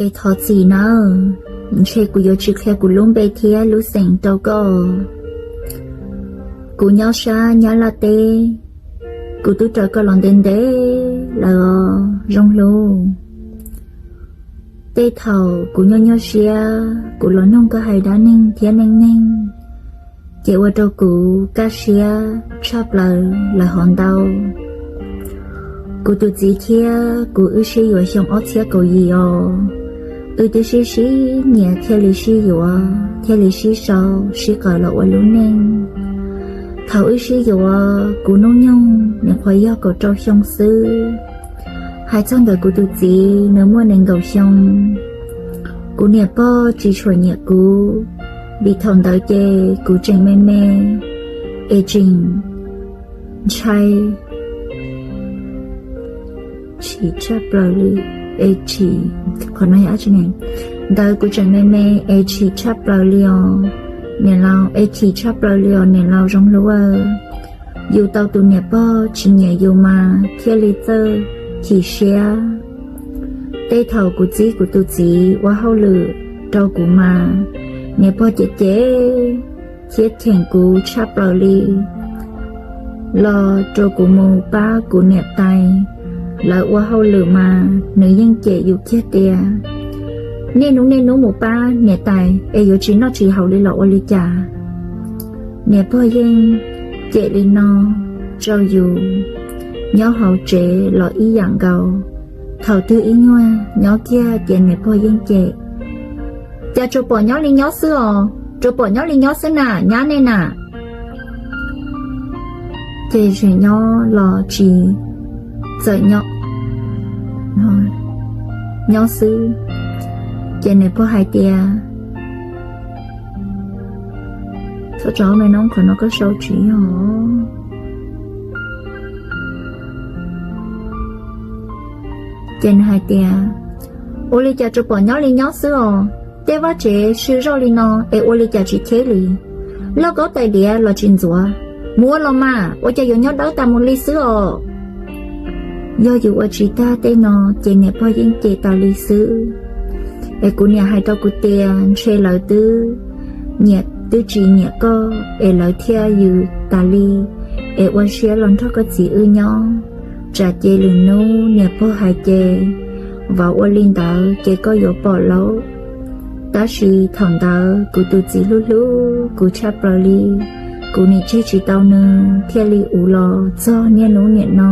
Es thov txim nawb, ntshe kuv yuav tsis qhia kuv lub npe thiab lub xeem rau koj. Kuv nyob sab Nyab Laj teb, kuv twb raws koj los ntev ntev lawm os Zoo Hlub. Tej thaum kuv nyuaj nyuaj siab, kuv los nug koj hais dab neeg thiab neej neeg, ces ua rau kuv kaj siab tshaj plaws lawm hov ntau. Kuv tus txiv thiab kuv wb sib yuav xyoo ob txhiab kaum yim os, wb twb sib sib nyiam thiaj li sib yuav, thiaj li sib sau sib qawm los ua lub neej. Thaum wb sib yuav, kuv hnub nyoog nyuam qhuav yog kaum rau xyoo xwb. Hais txog ntawm kuv tus txiv, nws muaj nees nkaum xyoo. Kuv niam pog tsis tshua nyiam kuv, vim thaum ntawd ces kuv tseem me me, es tseem ntshai tshaj plaws li, es tsis, qhov no yog dab tsi ne? Ntawd kuv tseem me me, es chim tshaj plaws li os niam laus, es chim tshaj plaws li os niam laus Zoo Hlub. Yus tau tus niam pog tsis nyiam yus mas thiaj li txawj chim siab. Tej thaum kuv txib kuv tus txiv ua hauj lwm rau kuv mas, niam pog cem cem thiab cheem kuv tshaj plaws li. Los rau kuv mus pab kuv niam tais lawv ua hauj lwm mas nws yeej cem yus kiag tias, niaj hnub niaj hnub mus pab niam tais es yuav tsis noj tsis haus li los ua li cas? Niam pog yeej cem li no rau yus. Nyob hauv tsev los ib yam nkaus, thaum twg ib nyuag nyob kiag ces niam pog yeej cem, cas tsuas pom nyob li nyob xwb os, tsuas pom nyob li nyob xwb na, nyab nej na. Ces tseem nyob los tsis, txawm nyob xwb, ces niam pog hais tias, txhob tso me noob, qhov no koj sau tsis yog. Ces nws hais tias, ua li cas tsuas pom nyob li nyob xwb os, tej vaj tsev sib zoj li no es ua li cas tsis cheb li? Lauj kaub tais diav los tsis ntxuav, mus ua los mas, ua cas yuav nyob dawb tas mus li xwb os? Yog yus ua tsis tag tej no ces niam pog yeej cem tas li xwb. Es kuv niam hais rau kuv tias ntshe lawv twb nyiam, twb tsis nyiam koj es lawv thiaj yws tas li, es ua siab los nrog koj txiv wb nyob, tsam ces lwm hnub niam pog hais ces vauv ua li ntawd ces koj yuav pom lauj. Tab sis thaum ntawd kuv tus txiv hlub hlub kuv tshaj plaws li, kuv nim tseg tsis tau nws thiaj li uv los txog niaj hnub niam no.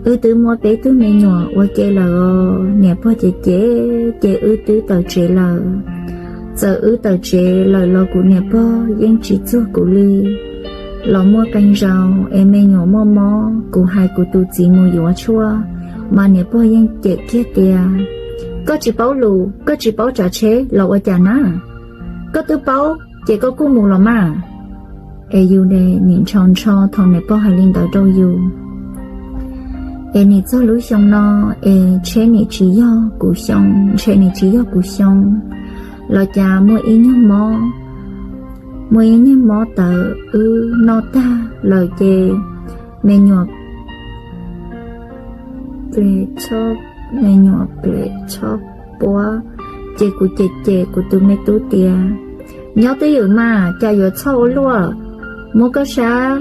Wb twb muaj peb tug me nyuam ua ke lawm os, niam pog cem cem ces wb twb tawm tsev lawm. Txawm wb tawm tsev lawm los kuv niam pog yeej tsis txuag kuv li. Los muaj qee zaus es me nyuam muaj mob, kuv hais kuv tus txiv mus yuav tshuaj, mas niam pog yeej cem kiag tias, koj tsis paub lus, koj tsis paub tsav tsheb los ua cas na? Koj twb paub ces koj kuj mus los mas. Es yus nim ntshaus ntsho thaum niam pog hais li ntawd rau yus. Es nim txog lub xyoo no, es tsheb nim tsis yog kuv xyoo, ntshe nim tsis yog kuv xyoo los cas muaj ib nyuag mob, muaj ib nyuag mob tawv, wb noj tag lawm ces me nyuam ples txhob, me nyuam ples txhob puab, ces kuv cem cem kuv tus me tub tias, nyob twj ywm mas cas yuav txhob ua luaj, muab koj sab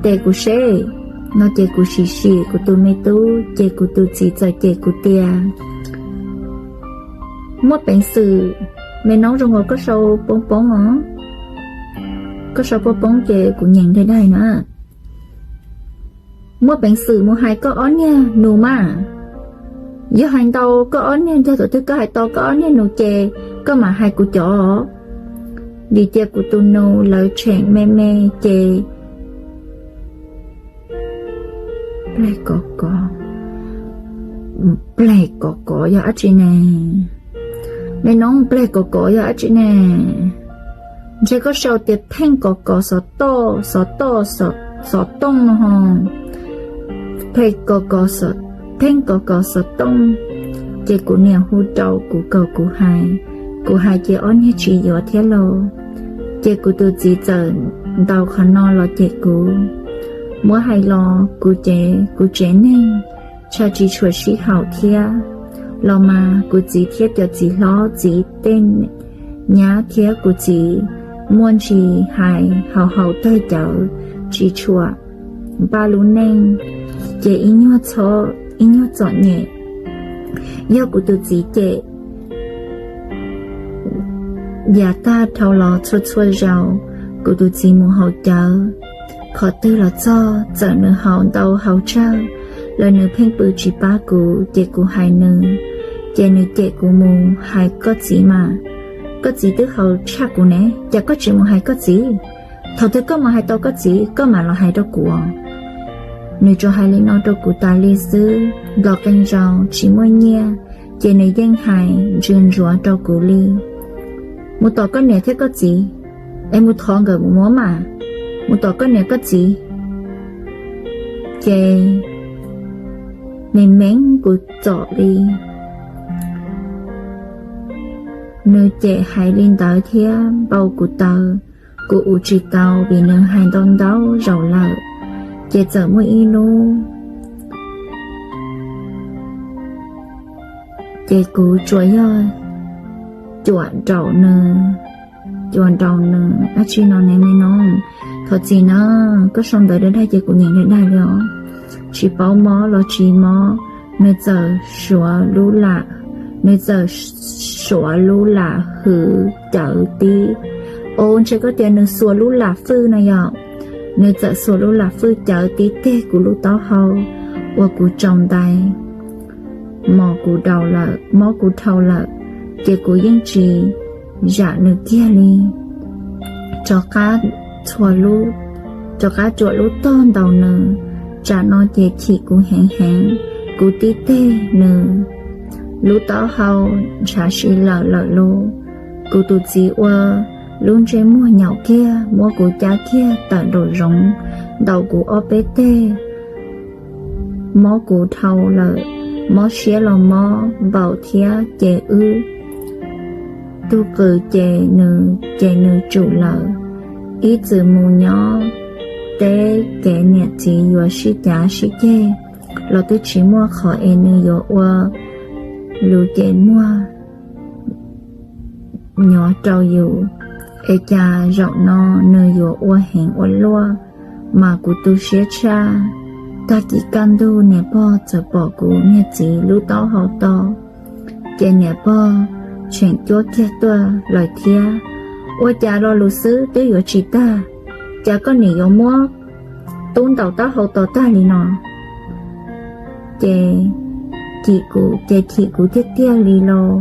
tes kuv seb. No ces kuv sim sim kuv tus me tub ces kuv tus txiv txawm cem kuv tias, muaj peev xwm, me noob zoo nkaus koj sau poob poob os, koj sau poob poob ces kuv nyeem daig daig na. Muaj peev xwm mus hais koj ob niag nus mas. Yog hais ntau koj ob niag, yog thaum twg koj hais tau koj ob niag nus ces koj mam hais kuv cov. Vim tias kuv tus nus lawv tsheem me me ces, pleg kov kov, pleg kov kov yog dab tsi ne? Me noob, pleg kov kov yog dab tsi ne? Ntshe koj sau tias pheej kov kov xov tooj, xov tooj, xov tooj no ho. Pheej kov kov xov, pheej kov kov xov tooj. Ces kuv niam hu rau kuv kom kuv hais, kuv hais ces ob niag tsis yuav thiab lauj. Ces kuv tus txiv txawm ntaus qhov no los cem kuv. Muab hais los kuv ces kuv tsev neeg tshaj tsis tshua sib haum thiab. los mas kuv txiv thiab cov txiv hlob txiv tej nyab thiab kuv txiv muaj ntsis hais haus haus tawg cawv tsis tshua npaj lub neej, ces ib nyuag txom nyem. Yog kuv tus txiv cem yav tag dhau los txhua txhua zaus kuv tus txiv mus haus cawv qhov twg los txog, txawm nws haus ntau haus tsawg los nws pheej pw tsis pab kuv, ces kuv hais nws, ces nws cem kuv mus hais koj txiv mas, koj txiv twb haus tshaj kuv ne, cas koj tsis mus hais koj txiv? Thaum twg koj mus hais tau koj txiv, koj mam los hais rau kuv os. Nws tsuas hais li no rau kuv tas li xwb, nplog qee zaus tsis muaj nyiaj, ces nws yeej hais ntsws ntsuav rau kuv li, mus tom koj niam thiab koj txiv, es mus thov nkawd mus muab mas, mus tom koj niam koj txiv. Ces me meej kuv txom li, nws cem hais li ntawd thiab npau kuv taws, kuv ua tsis tau vim nws hais ntau ntau zaus lawm, ces txawm muaj ib hnub ces kuv tsuas yog cuam nraum nws, cuam nraum nws dab tsi no ne me no. Thov txim na, koj sau ntawv dag dag ces kuv nyeem dag dag li os. Tsis paub mob los tsis mob, nws txawm suav lub lam, nws txawm suav lub lam hwv cawv tib, o ntshe koj tias nws xuas lub lam fwj no yom. Nws txawm xuas lub lam fwj cawv tib teg kuv lub taub hau uas kuv tsaus ntais, mos kuv daus lawm, mob kuv dhau lawm, ces kuv yeej tsis zam nws kiag li. Rov qab txhua lub, rov qab tsuam lub tog ntaus nws, tsam no ces chim kuv heev heev, kuv tib teg nws lub taub hau ntshav si lawm lawm lauj. Kuv tus txiv ua lub ntsej muag nyaum kiag, muab kuv cab kiag tawm nraum zoov, ntaus kuv ob peb teg, mob kuv dhau lawm, mob siab los mob npaum thiab ces wb tug qws ces nws, ces nws tsum lawm. Ib txwm mus nyob teb kev niam txiv yuav sib cav sib ceg los twb tsis muaj qhov es nws yuav ua lus ces muag nyuav rau yus, es cas zaum no nws yuav ua heev ua luaj, mas kuv tu siab tshaj. Tag kis kaj ntug niam pog txawm pom kuv niag txiv lub taub hau to, ces niam pog tseem cuab kiag tuaj lawm thiab. Ua cas lo lus xwb twb yuav tsis tag, cas koj niam yuav muab tub ntaus taub hau to tag li no? Ces chim kuv, ces chim kuv tiag tiag li lauj.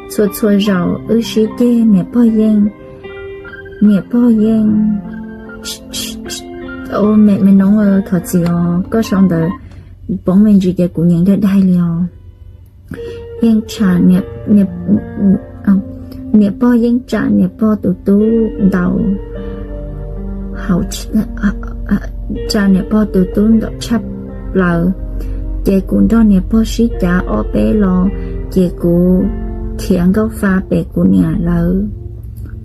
Txhua txhua zaus wb sib ceg niam pog yeej, niam pog yeej, me me noob, thov txim os, koj sau ntawv poob me ntsis ces kuv nyeem dag daig li os. Yeej tsa, niam pog yeej tsa niam pog tus tub ntaus, tsa niam pog tus tub ntaus tshaj plaws. Ces kuv nrog niam pog sib cav ob peb los, ces kuv khiav nkauj fa pem kuv niam lawv.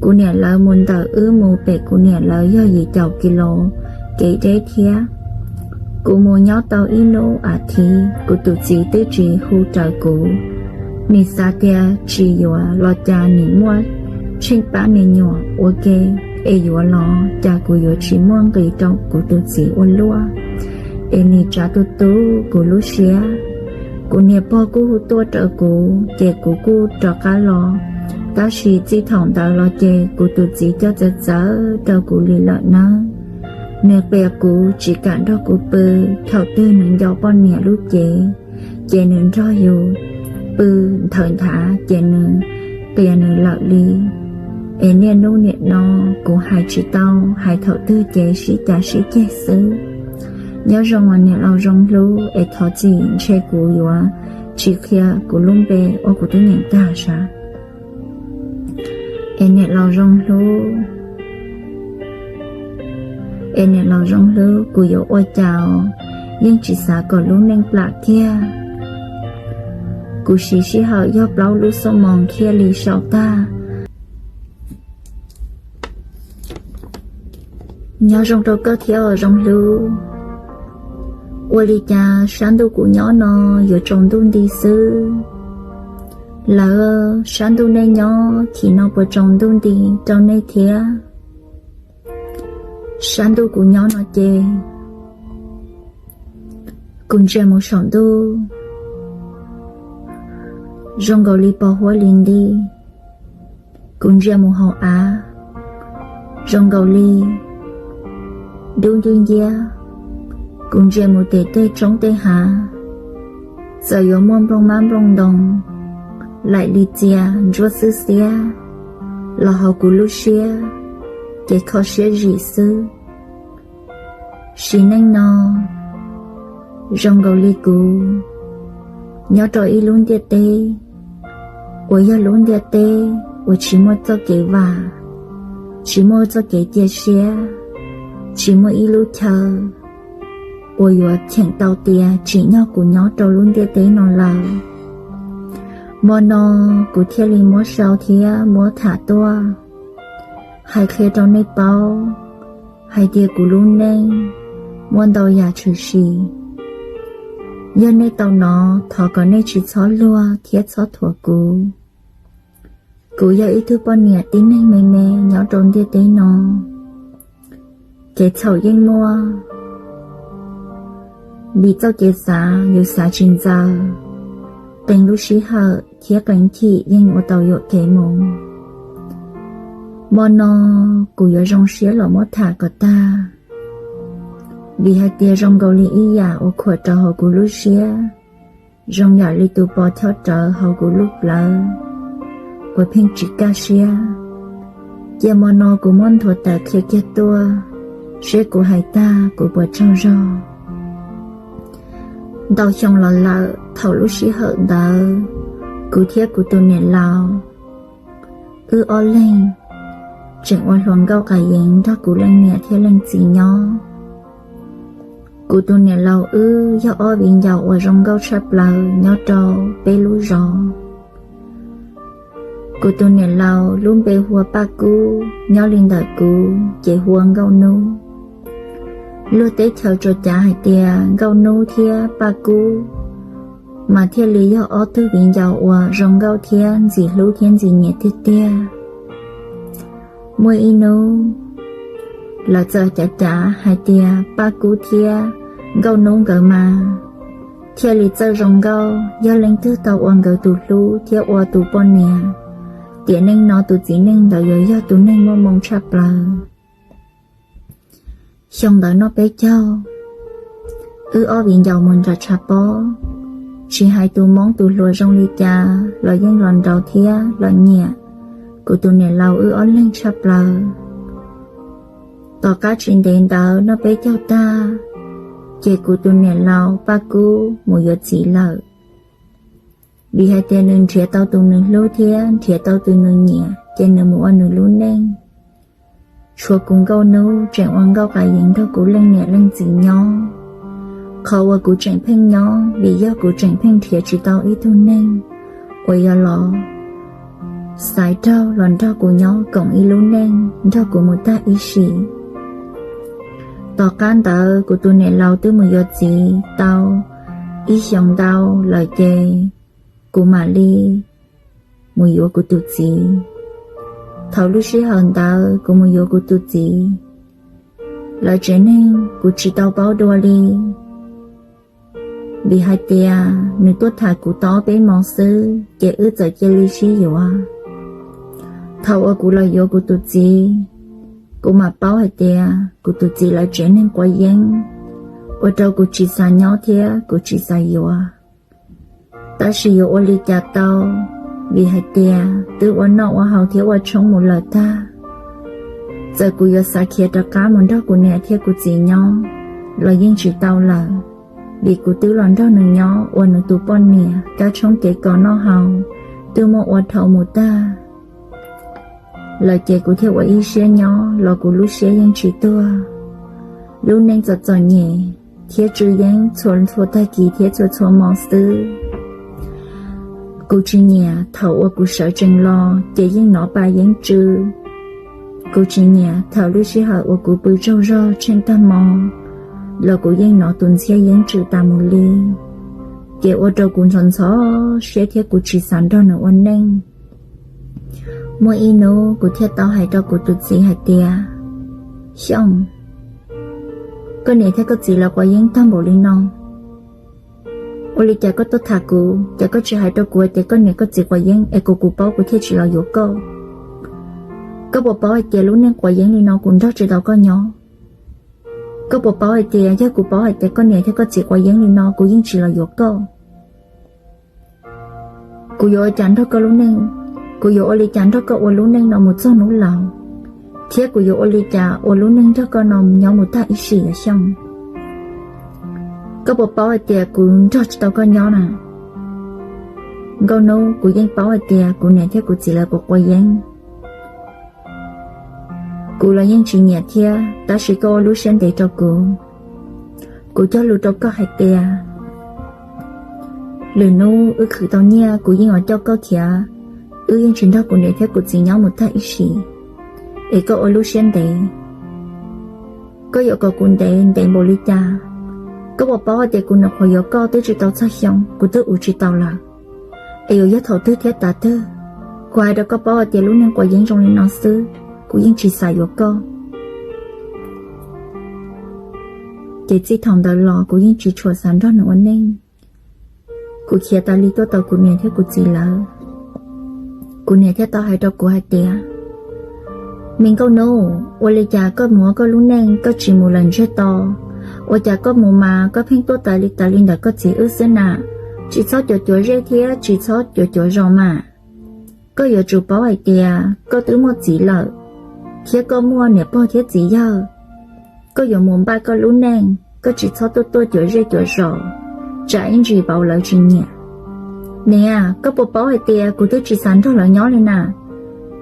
Kuv niam lawv mus ntawm wb mus pem kuv niam lawv yog yim caum kis los kev deb thiab. Kuv mus nyob tau ib hnub as thiv, kuv tus txiv twb tsis hu raws kuv. Nim xav tias tsis yuav los cas nim muaj tsheej pab me nyuam ua ke, es yuav los cas kuv yuav tsis muaj nqis rau kuv tus txiv ua luaj, es nim tsav tu tu kuv lub siab. Kuv niam pog kuj hu tuaj raws kuv ces kuv kuj rov qab los. Tab sis txij thaum ntawd los ces kuv tus txiv coj txawv txawv rau kuv li lawm nawb. Nws qias kuv tsis kam nrog kuv pw, thaum twg nws nco poj niam lub cev ces nws nrog yus pw nthawv nthav ces nws qias nws lawm li. Es niaj hnub nim no kuv hais tsis tau, hais thaum twg ces sib cav sib ceg xwb. Nyob zoo os niam laus zoo hlub, es thov txim ntshe kuv yuav tsis qhia kuv lub npe uas kuv twb nyeem tag sav. Es niam laus zoo hlub, es niam laus zoo hlub, kuv yuav ua cas, yeej tsis xav kom lub neej plam kiag. Kuv siv sij hawm yog plaub lub xuab moos thiaj li sau tag. Nyob zoo rau koj thiab os zoo hlub. Ua li cas sab ntuj kuv nyob no yuav tsaus ntuj nti xwb. Lawv sab ntuj nej nyob, chim no puas tsaus ntuj nti rau nej thiab? Sab ntuj kuv nyob no ces kuv ntsia mus saum ntuj zoo nkaus li pos huab li nti. Kuv ntsia mus hauv av zoo nkaus li dub nciab nciab. Kuv ntsia mus tej tej roob tej hav, txawm yuav muaj nplooj mab nplooj ntoo, laim li txias ntsuab xwb xiab, los hauv kuv lub siab ces kho siab zim xwb. Sim neej no zoo nkaus li kuv nyob rau ib lub ntiaj teb uas yog lub ntiaj teb uas tsis muaj txoj kev vam, tsis muaj txoj kev cia siab, tsis muaj ib lub chaw uas yuav cheem tau tias tsim nyog kuv nyob rau lub ntiaj teb no lawm. Hmo no kuv thiaj li muab sau thiab muab tham tuaj hais qhia rau nej paub hais tias kuv lub neej muaj ntau yam tshwm sim. Yog nej tau hnov, thov kom nej tsis txhob luag thiab txhob thuam kuv. Kuv yog ib tug poj niam tib neeg me me nyob rau ntiaj teb no. Kev txhaum yeej muaj, vim txoj kev xav yus xav tsis ntxaws, qee lub sij hawm thiab qee chim yeej ua tau yuam kev mus. Hmo no kuv yuav zoo siab los muab tham kom tag, vim hais tias zoo nkaus li ib yam uas khuam rau hauv kuv lub siab, zoo yam li tus pos chob rawv hauv kuv lub plawv uas pheej tsis kaj siab. Cia hmo no kuv muab nthuav tawm qhia kiag tuaj, seb kuv hais tag kuv puas tsaug zog. Ntau xyoo los lawm, thaum lub sij hawm ntawd kuv thiab kuv tus niam laus, wb ob leeg tseem ua hluas nkauj qas yees nrog kuv leej niam thiab leej txiv nyob. Kuv tus niam laus wb yog ob viv ncaus uas zoo nkauj tshaj plaws nyob rau peb lub zos. Kuv tus niam laus lub npe hu ua Paj Kub, nyob li ntawm kuv ces hu ua Nkauj Nub. Luag teb chaws tsuas cav hais tias Nkauj Nub thiab Paj Kub mas thiaj li yog ob tug viv ncaus uas zoo nkauj thiab ntxim hlub thiab ntxim nyiam tiag tiag. Muaj ib hnub lawv txawm cav cav hais tias Paj Kub thiab Nkauj Nub nkawd mas thiaj li txawj zoo nkauj, yog leej twg tau ua nkawd tus hlub thiab ua tus poj niam, tiam neej no tus txiv neej ntawd yuav yog tus neeg muaj moo tshaj plaws. Xyoo ntawd noj peb caug, wb ob viv ncaus mus nram tshav pob, tsis hais tus hmoob tus hluas zoo li cas los yeej los nraud thiab los nyiam kuv tus niam laus wb ob leeg tshaj plaws. Tom qab tsis ntev ntawd noj peb caug tag, ces kuv tus niam laus Paj Kub mus yuav txiv lawm. Vim hais tias nws nrhiav tau tus nws hlub thiab nrhiav tau tus nws nyiam, ces nws mus ua nws lub neej, tshuav kuv Nkauj Nub tseem ua nkauj qas yees nrog kuv leej niam leej txiv nyob. Qhov uas kuv tseem pheej nyob vim yog kuv tseem pheej nrhiav tsis tau ib tug neeg uas yuav los xaiv raug los nrog kuv nyob koom ib lub neej nrog kuv mus tag ib sim. Tom qab ntawd kuv tus niam laus twb mus yuav txiv tau ib xyoos ntau lawm ces kuv mam li mus yuav kuv tus txiv. Thaum lub sij hawm ntawd kuv mus yuav kuv tus txiv, lawv tsev neeg kuv tsis tau paub dua li, vim hais tias nws tuaj tham kuv tau ob peb hmo xwb ces wb txawm cia li sib yuav. Thaum uas kuv los yuav kuv tus txiv, kuv mam paub hais tias kuv tus txiv lawv tsev neeg quav yeeb, ua rau kuv tsis xav nyob thiab kuv tsis xav yuav. Tab sis yuav ua li cas tau, vim hais tias twb ua noj ua haus thiab ua tshoob mus lawm tag. Txawm kuv yuav xav khiav rov qab mus nrog kuv niam thiab kuv txiv nyob los yeej tsis tau lawm, vim kuv twb los nrog nws nyob ua nws tus poj niam, kab tshoob kev kos noj haus twb muab ua dhau mus tag lawm ces kuv thiaj ua ib siab nyob los kuv lub siab yeej tsis tuag. Lub neej txom txom nyem thiab tsw yeeb txhua txhua tag kis thiab txhua txhua hmo xwb. Kuv tsis nyiam thaum uas kuv sawv tsees los ces yeej hnov pa yeeb tsw. Kuv tsis nyiam thaum lub sij hawm uas kuv pw tsaug zog tsheej tag hmo los kuv yeej hnov tus ntxhiab yeeb tsw tas mus li. ces ua rau kuv ntxhov ntxhov siab thiab kuv tsis xav nrog nws ua neej. Muaj ib hnub kuv thiaj tau hais rau kuv tus txiv hais tias, Xyooj, koj niam thiab koj txiv lawv quav yeeb tag npaum li no, ua li cas koj tuaj tham kuv ces koj tsis hais rau kuv tias koj niam koj txiv quav yeeb es kuv kuv paub kuv thiaj tsis los yuav koj. Koj puas paub hais tias lub neej quav yeeb li no kuv nrog tsis tau koj nyob? Koj puas paub hais tias yog kuv paub hais tias koj niam thiab koj txiv quav yeeb li no kuv yeej tsis los yuav koj? Kuv yuav ua cas nrog koj lub neej? Kuv yuav ua li cas nrog koj ua lub neej no mus txog hnub laus? Thiab kuv yuav ua li cas ua lub neej nrog koj no nyob mus tag ib sim, Xyooj? Koj puas paub hais tias kuv nrog tsis tau koj nyob na? Nkauj Hnub, kuv yeej paub hais tias kuv niam thiab kuv txiv lawv puas quav yeeb, kuv los yeej tsis nyiam thiab, tab sis koj ua lub siab ntev rau kuv. Kuv cog lus rau koj hais tias lwm hnub wb khwv tau nyiaj kuv yeej yuav coj koj khiav, wb yeej tsis nrog kuv niam thiab kuv txiv nyob mus tag ib sim, es koj ua lub siab ntev. Koj yuav kom kuv ntev ntev npaum li cas? Koj puas paub hais tias kuv nyuam qhuav yuav koj twb tsis tau txog xyoo kuv twb ua tsis tau lawm, es yuav yog thaum twg thiab tav twg? Kuv hais rau koj paub hais tias lub neej quav yeeb zoo li no xwb, kuv yeej tsis xav yuav koj. Ces txij thaum ntawd los kuv yeej tsis tshua xav nrog nws ua neej. Kuv khiav tas li tuaj tau kuv niam thiab kuv txiv lawv, kuv niam thiaj tau hais rau kuv hais tias, Me Nkauj Hnub, ua li cas koj mus ua koj lub neej koj tsis mus lawm ntsiag to? Ua cas koj mus mas koj pheej tuaj tas li tas li ntawm koj txiv wb xwb na? Tsis txhob cuav cuav zej thiab tsis txhob cuav cuav zos mas. Koj yuav tsum paub hais tias koj twb muaj txiv lawm, thiab koj muaj niam pog thiab txiv yawg. Koj yuav mus npaj koj lub neej, koj tsis txhob tuaj tuaj cuav zej cuav zos, tsam ib ntsis vauv lawv tsis nyiam. Niam, koj puas paub hais tias kuv twb tsis xav nrog lawv nyob li na?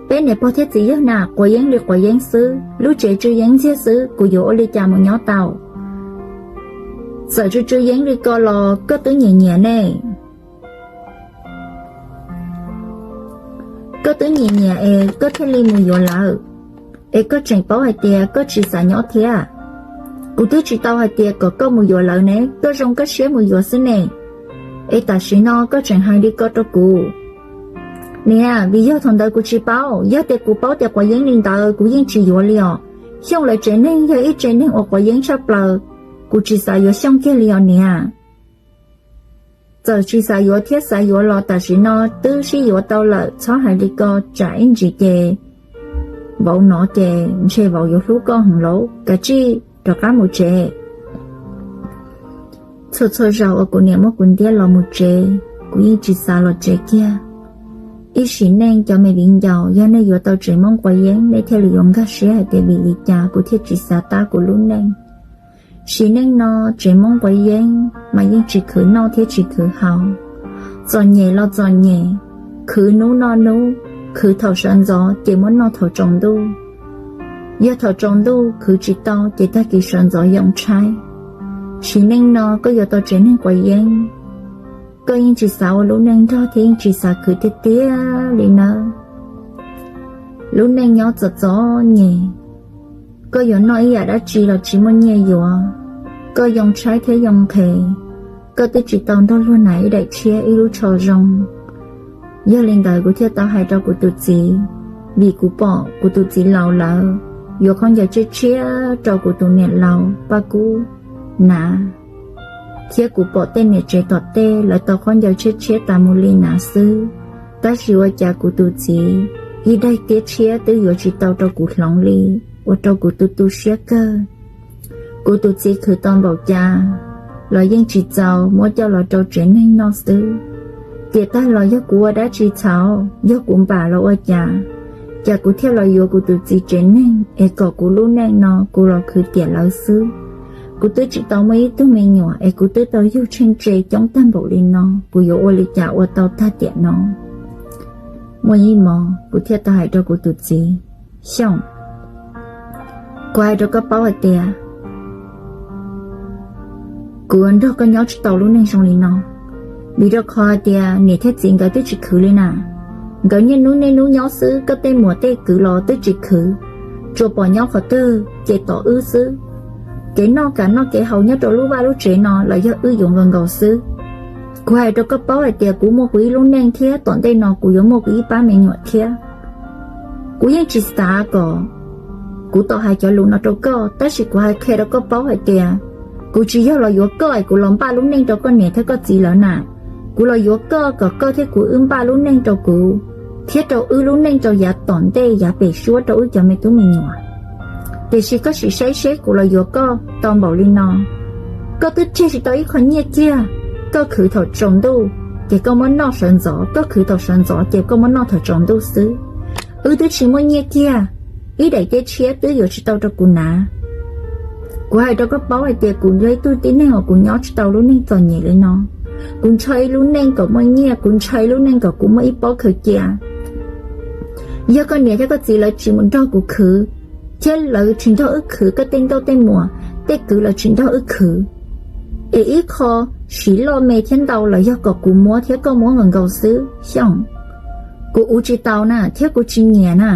Peb niam pog thiab txiv yawg na quav yeeb li quav yeeb xwb, lub tsev tsw yeeb ntxiag xwb, kuv yuav ua li cas mus nyob tau? Txawm tsw tsw yeeb li ko los koj twb nyiam nyiam ne. Koj twb nyiam nyiam es koj thiaj li mus yuav lawv, es koj tseem paub hais tias koj tsis xav nyob thiab. Kuv twb tsis tau hais tias kom koj mus yuav lawv ne, koj zoo koj siab mus yuav xwb ne. Es tam sim no koj tseem hais li ko rau kuv. Niam, vim yog thaum ntawd kuv tsis paub, yog tias kuv paub tias quav yeeb li ntawd kuv yeej tsis yuav li os. Xyooj lawv tsev neeg yog ib tsev neeg uas quav yeeb tshaj plaws, kuv tsis xav yuav Xyooj kiag li os niam. Txawm tsis xav yuav thiab xav yuav los tam sim no twb sib yuav tau lawm, txhob hais li ko tsam ib ntsis ces vauv hnov ces ntshe vauv yuav hlub koj heev lauj, kav tsij rov qab mus tsev. Txhua txhua zaus uas kuv niam muab kuv ntiab los mus tsev, kuv yeej tsis xav los tsev kiag. Ib sim neej cov me viv ncaus, yog nej yuav tau tsev Hmoob quav yeeb nej thiaj li yuav nkag siab hais tias vim li cas kuv thiaj tsis xav tab kuv lub neej. Sim neej no tsev Hmoob quav yeeb mas yeej tsis khwv noj thiab tsis khwv haus. Txom nyem los txom nyem, khwv hnub noj hnub, khwv thaum sawv ntxov ces muab noj thaum tsaus ntuj. Yog thaum tsaus ntuj khwv tsis tau ces tag kis sawv ntxov yoo tshaib. Sim neej no koj yuav tau tsev neeg quav yeeb, koj yeej tsis xav ua lub neej nrog thiab yeej tsis xav khwv tiag tiag li nawb. Lub neej nyob txom txom nyem, koj yuav noj ib yam dab tsi los tsis muaj nyiaj yuav, koj yoo tshaib thiab yoo nqhes, koj twb tsis tau nrog luag hnav ib daim tshiab ib lub tsho zoo. Yog li ntawd kuv thiaj tau hais rau kuv tus txiv, vim kuv pom kuv tus txiv laus lawv yuav khaub ncaws tshiab tshiab rau kuv tus niam laus Paj Kub hnav, thiab kuv pom tej niam tsev tom tej lawv tau khaub ncaws tshiab tshiab tas mus li hnav xwb, tab sis ua cas kuv tus txiv ib daim tiab tshiab twb yuav tsis tau rau kuv hloov li, ua rau kuv tu tu siab kawg. Kuv tus txiv khwv tau npaum cas los yeej tsis txaus, muab coj los rau tsev neeg noj xwb. Tiam tag los yog kuv ua dab tsi txhaum, yog kuv npam los ua cas, cas kuv thiaj los yuav kuv tus txiv tsev neeg es kom kuv lub neej no kuv los khwv tiam lawv xwb. Kuv twb tsis tau muaj ib tug me nyuam es kuv twb tau yug tsheej tse coob tag npaum li no, kuv yuav ua li cas ua tau tag tiam no? Muaj ib hmos kuv thiaj tau hais rau kuv tus txiv, Xyooj, kuv hais rau koj paub hais tias kuv nrog koj nyob tsis tau lub neej zoo li no, vim rau qhov hais tias niam thiab txiv nkawd twb tsis khwv li na. Nkawd niaj hnub niaj hnub nyob xwb, koj tej muam tej kwv los twb tsis khwv, tsuas pom nyob qhov twg ces tos wb xwb. Kev noj kam noj kev haus nyob rau lub vaj lub tsev no los yog wb yuav nkaus nkaus xwb. Kuv hais rau koj paub hais tias kuv muaj kuv ib lub neej thiab tom ntej no kuv yuav muaj kuv ib pab me nyuam thiab. Kuv yeej tsis xav kom kuv tau hais cov lus no rau koj, tab sis kuv hais qhia rau koj paub hais tias kuv tsis yog los yuav koj es kuv los npaj lub neej rau koj niam thiab koj txiv lawv na. Kuv los yuav koj kom koj thiab kuv wb npaj lub neej rau kuv thiab rau wb lub neej rau yav tom ntej yav pem suab rau wb cov me tub me nyuam. Tiam sis koj sim saib seb kuv los yuav koj tau npaum li no, koj twb tseg tsis tau ib qho nyiaj kiag, koj khwv thaum tsaus ntuj ces koj muab noj sawv ntxov, koj khwv thaum sawv ntxov ces koj muab noj thaum tsaus ntuj xwb. Wb twb tsis muaj nyiaj kiag, ib daim teb tshiab twb yuav tsis tau rau kuv hnav. Kuv hais rau koj paub hais tias kuv yog ib tug tib neeg uas kuv nyob tsis tau lub neej txom nyem li no. Kuv ntshaw ib lub neej kom muaj nyiaj, kuv ntshaw ib lub neej kom kuv muaj ib pob khaws cia. Yog koj niam thiab koj txiv lawv tsis mus nrog kuv khwv, thiab lawv tsis nrog wb khwv, koj tej nkauj tej muam tej kwv lawv tsis nrog wb khwv, es ib qho siv loj me thiab ntau los yog kom kuv muab thiab koj muab nkaus nkaus xwb Xyooj. Kuv ua tsis tau na, thiab kuv tsis nyiam na.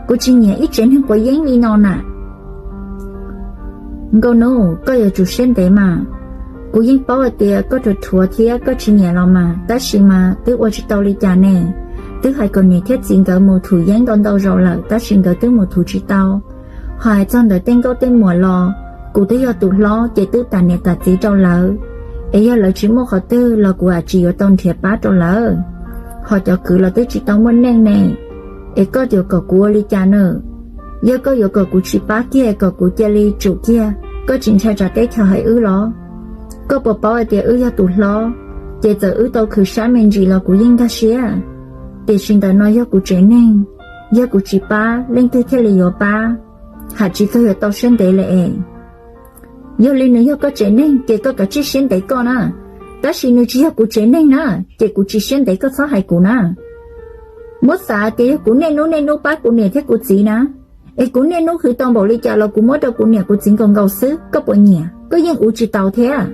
Kuv tsis nyiam ib tsev neeg quav yeeb li no na. Nkauj Hnub, koj yuav tsum siab ntev mas. Kuv yeej paub hais tias koj ruam rhuav thiab koj tsis nyiam los mas, tab sis mas twb ua tsis tau li cas ne. Twb hais kom niam thiab txiv nkawd mus thum yeeb ntau ntau zaus lawm, tab sis nkawd twb mus thum tsis tau. Ho hais txog ntawm tej nkauj tej muam los, kuv twb yog tus hlob ces twb tas niam tas txiv rau lawv, es yog lawv tsis muaj qhov twg los kuv ua tsis yuav tau nrhiav pab rau lawv. Ho cov kwv los twb tsis tau muaj neej ne, es koj yuav kom kuv ua li cas na? Yog koj yuav kom kuv tsis pab kiag, kom kuv cia li tsum kiag, koj tsis ntshai tsam teb chaws hais wb los? Koj puas paub hais tias wb yog tus hlob, ces txawm wb tau khwv sab me ntsis los kuv yeej nkag siab. Tiam sis ntawm no yog kuv tsev neeg, yog kuv tsis pab leej twg thiaj li yuav pab? Hais tsis txog yuav tau siab ntev li es. Yog li nws yog koj tsev neeg ces koj kav tsij siab ntev koj na, tab sis nws tsis yog kuv tsev neeg na, ces kuv tsis siab ntev koj txhob hais kuv na. Muab xav tias yog kuv niaj hnub niaj hnub pab kuv niam thiab kuv txiv na, es kuv niaj hnub khwv tau npaum li cas los kuv muab rau kuv niam kuv txiv nkaus nkaus xwb, koj puas nyiam? Koj yeej ua tsis tau thiab.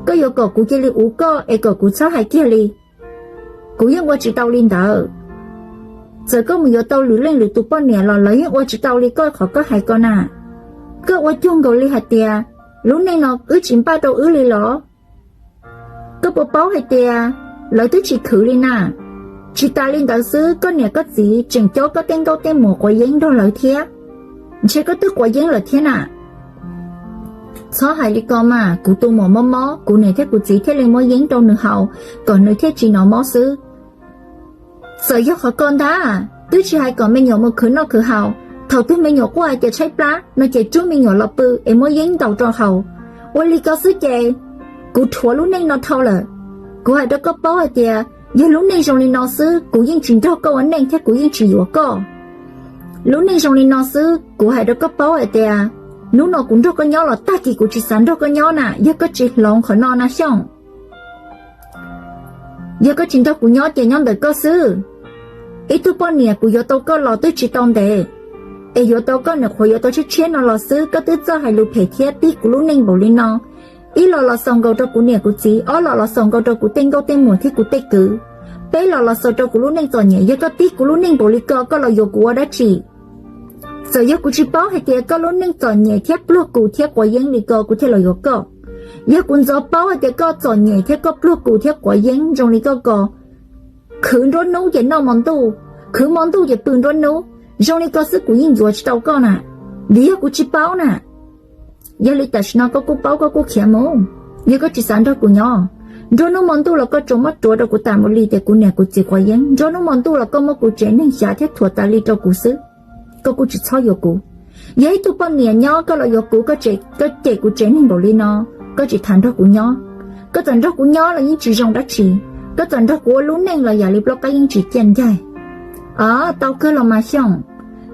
Koj yuav kom kuv cia li ua koj es kom kuv txhob hais kiag li, kuv yeej ua tsis tau li ntawd. Txawm koj mus yuav tau lwm leej lwm tus poj niam los lawv yeej ua tsis tau li koj qhov koj hais ko na. Koj ua cuag nkaus li hais tias lub neej no wb tsis npaj rau wb li los? Koj puas paub hais tias lawv twb tsis khwv li na? Tsis tas li ntawd xwb, koj niam koj txiv tseem coj koj tej nkauj tej muam quav yeeb nrog lawv thiab. Ntshe koj twb quav yeeb lawm thiab na. Txhob hais li ko mas, kuv tus muam mob mob, kuv niam thiab kuv txiv thiaj li muab yeeb rau nws haus, kom nws thiaj tsis hnov mob xwb. Txawm yog qhov ko ntag, twb tsis hais kom me nyuam mus khwv noj khwv haus, thaum twg me nyuam quaj hais tias tshaib plab no ces rub me nyuam los pw es muab yeeb ntaus rau haus. Ua li ko xwb ces kuv rhuav lub neej no dhau lawm. Kuv hais rau koj paub hais tias yog lub neej zoo li no xwb, kuv yeej tsis nrog koj ua neej thiab kuv yeej tsis yuav koj. Lub neej zoo li no xwb, kuv hais rau koj paub hais tias hnub no kuv nrog koj nyob los tag kis kuv tsis xav nrog koj nyob na, yog koj tsis hloov qhov no na Xyooj. Yog koj tsis nrog kuv nyob ces nyob ntawm koj xwb. Ib tug poj niam kuv yuav tau koj los twb tsis tau ntev, es yuav tau koj nws qhuav yuav tau tshiab tshiab no los xwb, koj twb txawj hais lus phem thiab tib kuv lub neej npaum li no. Ib los los xaus nkaus rau kuv niam kuv txiv, ob los los xaus nkaus rau kuv tej nkauj tej muam thiab kuv tej kwv, peb los los xaus rau kuv lub neej txom nyem. Yog koj tib kuv lub neej npaum li ko, koj los yuav kuv ua dab tsi? Txawm yog kuv tsis paub hais tias koj lub neej txom nyem thiab pluag kus thiab quav yeeb li ko kuv thiaj los yuav koj. Yog kuv ntxov paub hais tias koj txom nyem thiab koj pluag kus thiab quav yeeb zoo li koj ko, khwv nruab hnub ces noj hmo ntuj, khwv hmo ntuj ces pw nruab hnub, zoo li ko xwb kuv yeej yuav tsis tau koj na. Vim yog kuv tsis paub na. Yog li tam sim no koj kuj paub koj kuj khiav mus. Yog koj tsis xav nrog kuv nyob, nruab hnub hmo ntuj los koj tsuas muab ruam rau kuv tas mus li tias kuv niam kuv txiv quav yeeb, nruab hnub hmo ntuj los koj muab kuv tsev neeg xyav thiab thuam tas li rau kuv xwb. Koj kuj tsis txhob yuav kuv. Yog ib tug poj niam nyob koj los yuav kuv, koj cem kuv tsev neeg npaum li no, koj tsis tham nrog kuv nyob. Koj txawm nrog kuv nyob los yeej tsis zoo dab tsi, koj txawm nrog kuv ua lub neej los yam li plaub qab yeej tsis ciaj ncaig. Os, tau kawg los mas Xyooj,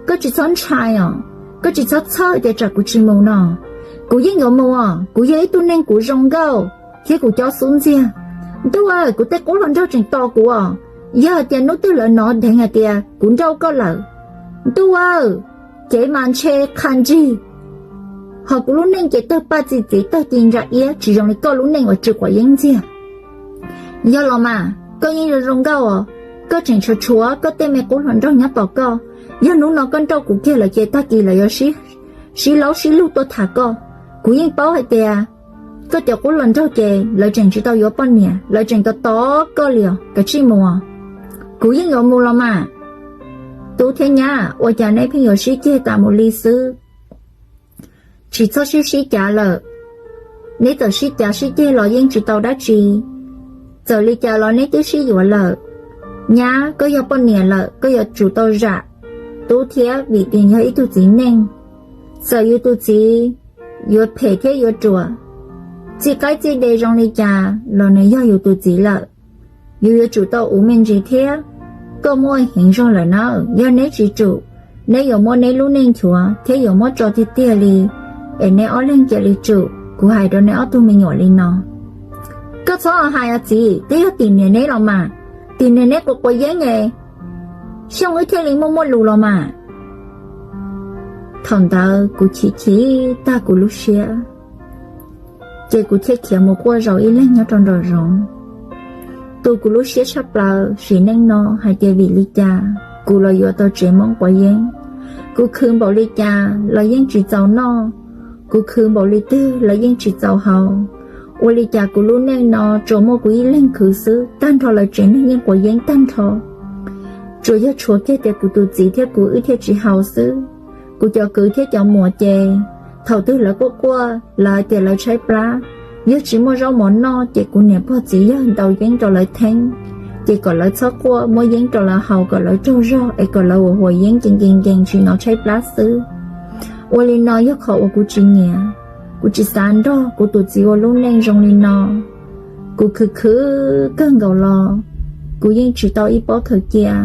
koj tsis txhob ntshai os, koj tsis txhob txhawj tias tsam kuv tsis mus no. Kuv yeej yuav mus os, kuv yog ib tug neeg kuv zoo nkauj thiab kuv cob xub ntxiag. Ntuj aw, kuv tej qub hluas nraug tseem tos kuv os. Yog hais tias hnub twg lawv hnov dheev hais tias kuv nrauj koj lawm, ntuj aw, kev mas ntshe qha ntsig. Ho kuv lub neej ces tawg paj txi txiv tawg ci ntsa iab tsis zoo li koj lub neej uas tsw quav yeeb ntxiag. Yog los mas koj yeej zoo zoo nkauj os, koj tseem tshuav tshuav koj tej me qub hluas nraug nyob tos koj. Yog hnub no koj nrauj kuv kiag lawm ces tag kis lawv yuav sib laub sib lug tuaj tham koj. Kuv yeej paub hais tias Koj cov qub hluas nraug ces lawv tseem tsis tau yuav poj niam, lawv tseem tos tos koj li os, kav tsij mus. Kuv yeej yuav mus los mas. Tub thiab nyab, ua cas neb pheej yuav sib ceg tas mus li xwb? Tsis txhob sib sib cav lawm. Neb txawm sib cav sib ceg los yeej tsis tau dab tsi. Txawm li cas los neb twb sib yuav lawm. Nyab, koj yog poj niam lawm, koj yuav tsum tau zam tub thiab, vim yog ib tug txiv neej. Txawm yus tus txiv yuav phem thiab yuav ruam, txij qaib txij de zoo li cas los nws yog yus tus txiv lawm. Yus yuav tsum tau uv me ntsis thiab. Koj muaj heev zog lawm na, yog neb tsis tsum, neb yuav muab neb lub neej nchuav thiab yuav muab tso tiag tiag li. Es neb ob leeg cia li tsum, kuv hais rau neb ob tug me nyuam li no. Koj txhob hais os txiv, twb yog tim niam neb los mas. Tim niam neb quav quav yeeb es Xyooj wb thiaj li muaj muaj lus los mas. Thaum ntawd kuv chim chim tag kuv lub siab, ces kuv thiaj khiav mus quaj zaum ib leeg nyob rau nraum zoov. Tu kuv lub siab tshaj plaws sim neej no hais tias vim li cas kuv los yuav tau tsev Hmoob quav yeeb. Kuv khwv npaum li cas los yeej tsis txaus noj, kuv khwv npaum li twg los yeej tsis txaus haus. Ua li cas kuv lub neej no tsuas muaj kuv ib leeg khwv xwb, tag nrho lawv tsev neeg yeej quav yeeb tag nrho. Tsuas yog tshuav kiag tias kuv tus txiv thiab kuv wb thiaj tsis haus xwb. Kuv cov kwv thiab cov muam ces thaum twg lawv quaj quaj, lawv tias lawv tshaib plab, yog tsis muaj zaub mov noj ces kuv niam pog txiv yawg ntaus yeeb rau lawv theeb, ces kom lawv txhob quaj, muab yeeb rau lawv haus kom lawv tsaug zog es kom lawv ua huas yeeb nkees nkees nkees tsis hnov tshaib plab xwb. Ua li no yog qhov uas kuv tsis nyiam. Kuv tsis xav nrog kuv tus txiv ua lub neej zoo li no. Kuv khwv khwv kawg nkaus los kuv yeej tsis tau ib pob khaws cia.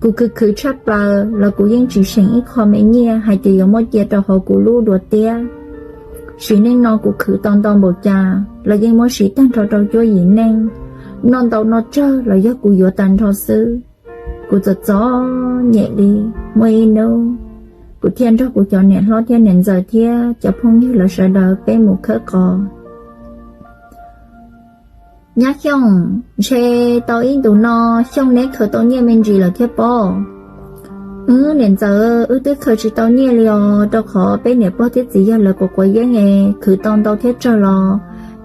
Kuv khwv khwv tshaj plaws los kuv yeej tsis seem ib qho me nyiaj hais tias yuav muab cia rau hauv kuv lub duav tiab. Sim neej no kuv khwv tau ntau npaum cas los yeej muab siv tag nrho rau cuab yim neej. Noj ntau noj tsawg los yog kuv yuav tag nrho xwb. Kuv txom txom nyem li. Muaj ib hnub kuv thiaj nrog kuv cov niam hlob thiab niam ntxawm thiab cov phooj ywg lawv sawv daws peb mus khawb qos. Nyab Xyooj, ntshe tau ib ntus no Xyooj neb khaws tau nyiaj me ntsis lawm thiab pob? Wb niam ntxawm, wb twb khaws tsis tau nyiaj li os, rau qhov peb niam pog thiab txiv yawg lawv quav quav yeeb es khwv tau ntau thiab tsawg los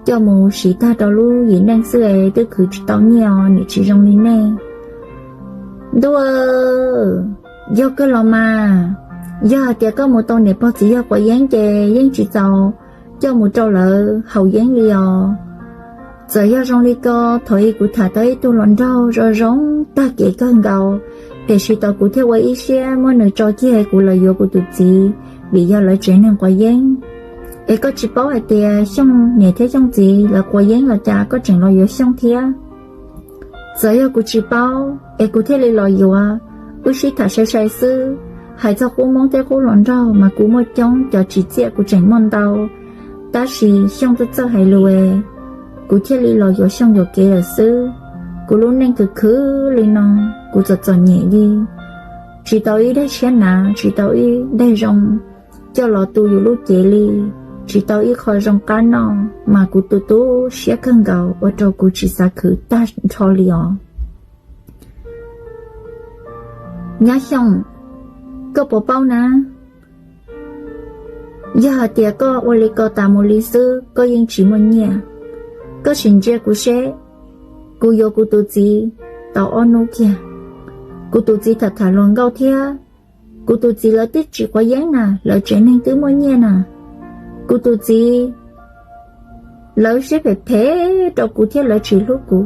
coj mus siv tag rau lub yim neej xwb es twb khwv tsis tau nyiaj os, nim tsis zoo li nej. Ntuj, yog kawg los mas. Yog hais tias koj mus tau niam pog txiv yawg quav yeeb ces yeej tsis txaus coj mus rau lawv haus yeeb li os. Txawm yog zoo li ko, thaum ub kuv tham tau ib tug hluas nraug zoo zoo tag kev kawg nkaus, tiam sis tau kuv thiaj ua ib siab muab nws tso kiag kuv los yuav kuv tus txiv, vim yog lawv tsev neeg quav yeeb. Es koj tsis paub hais tias Xyooj niam thiab Xyooj txiv lawv quav yeeb los cas koj tseem los yuav Xyooj thiab? Txawm yog kuv tsis paub es kuv thiaj li los yuav. Wb sib tham sai sai xwb, hais txog qub Hmoob thiab qub hluas nraug mas kuv muaj coob, cov tsim txiaj kuv tseem muaj ntau. Tab sis Xyooj txawj txawj hais lus es kuv thiaj li los yuav Xyooj yuam kev lawm xwb. Kuv lub neej khwv khwv li no, kuv txom txom nyem li. Tsis tau ib daim tshiab hnav, tsis tau ib daim zoo coj los tu yus lub cev li, tsis tau ib qho zoo qab noj, mas kuv tu tu siab kawg nkaus ua rau kuv tsis xav khwv tag nrho li os. Nyab Xyooj, koj puas paub na? Yog hais tias koj ua li ko tas mus li xwb, koj yeej tsis muaj nyiaj. Koj sim ntsia kuv seb, kuv yuav kuv tus txiv tau ob hnub kiag, kuv tus txiv tham tham hluas nkauj thiab. Kuv tus txiv lawv twb tsis quav yeeb na, lawv tsev neeg twb muaj nyiaj na. Kuv tus txiv lawv siab phem phem rau kuv thiab lawv tsis hlub kuv,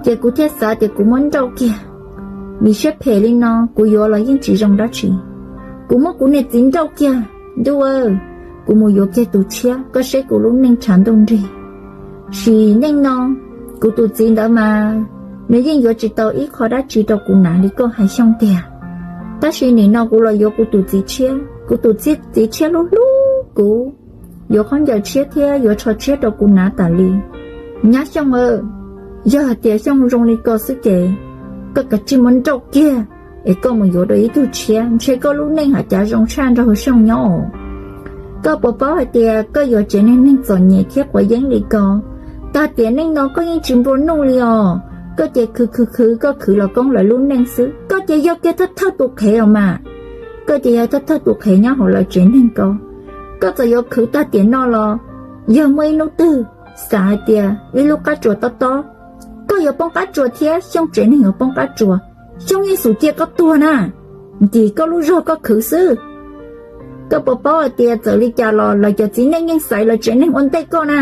ces kuv thiaj xav tias kuv muab nrauj kiag. Vim siab phem li no kuv yuav los yeej tsis zoo dab tsi. Kuv muab kuv niag txiv nrauj kiag, ntuj aw, kuv mus yuav kiag tus tshiab, koj seb kuv lub neej tshav ntuj nrig. Sim neej no, kuv tus txiv ntawd mas nws yeej yuav tsis tau ib qho dab tsi rau kuv hnav li koj hais Xyooj tiag. Tab sis nim no kuv los yuav kuv tus txiv tshiab, kuv tus txiv tshiab hlub hlub kuv, yuav khaub ncaws tshiab thiab yuav tsho tshiab rau kuv hnav tas li. Nyab Xyooj aw, yog hais tias Xyooj zoo li ko xwb ces koj kav tsij muab nrauj kiag es koj mus yuav dua ib tug tshiab, ntshe koj lub neej hais cas zoo tshaj nrog Xyooj nyob os. Koj puas paub hais tias koj yuav tsev neeg neeg txom nyem thiab quav yeeb li ko, tag tiam neej no koj yeej tsis nplua nuj li os. Koj ces khwv khwv khwv, koj khwv los koob lawv lub neej xwb, koj ces yog kiag thawj thawj tus qhev os mas. Koj ces yog thawj thawj tus qhev nyob hauv lawv tsev neeg ko. Koj txawm yuav khwv tag tiam no los Yog muaj ib hnub twg xav hais tias ib lub qab tsuas tob tob, koj yuav poob qab tsuas thiab Xyooj tsev neeg yuav poob qab tsuas, Xyooj yeej xum cia koj tuag na, ntim koj lub zog koj khwv xwb. Koj puas paub hais tias txawm li cas los lawv cov txiv neej yeej xaiv lawv tsev neeg ua ntej koj na.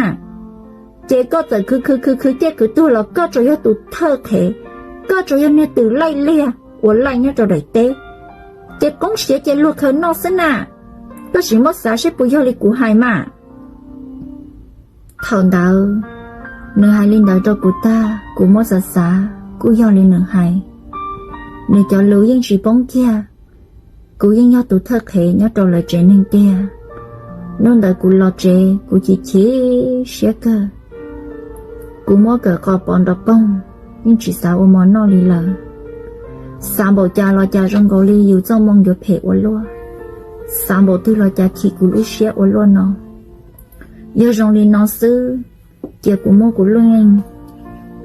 Ces koj txawm khwv khwv khwv khwv ciaj khwv tuag los koj tsuas yog tus thawj qhev, koj tsuas yog niag twm laij liag ua laij nyob rau daim teb. Ces qoob siav ces luag khaws noj xwb na. Koj sim muab xav seb puas yog li kuv hais mas. Thaum ntawd nws hais li ntawd rau kuv tag, kuv muab xav xav kuj yog li nws hais. Nws cov lus yeej tsis poob kiag, kuv yeej yog tus thawj qhev nyob rau lawv tsev neeg tiag. Hnub ntawd kuv los tsev kuv chim chim siab kawg. Kuv muab kawm qos pov nrov poog, yeej tsis xav ua mov noj li lawm. Xav npaum cas los cas zoo nkaus li yus txoj moo yuav phem ua luaj. Xav npaum twg los cas chim kuv lub siab ua luaj no. Yog zoo li no xwb, cia kuv muab kuv lub neej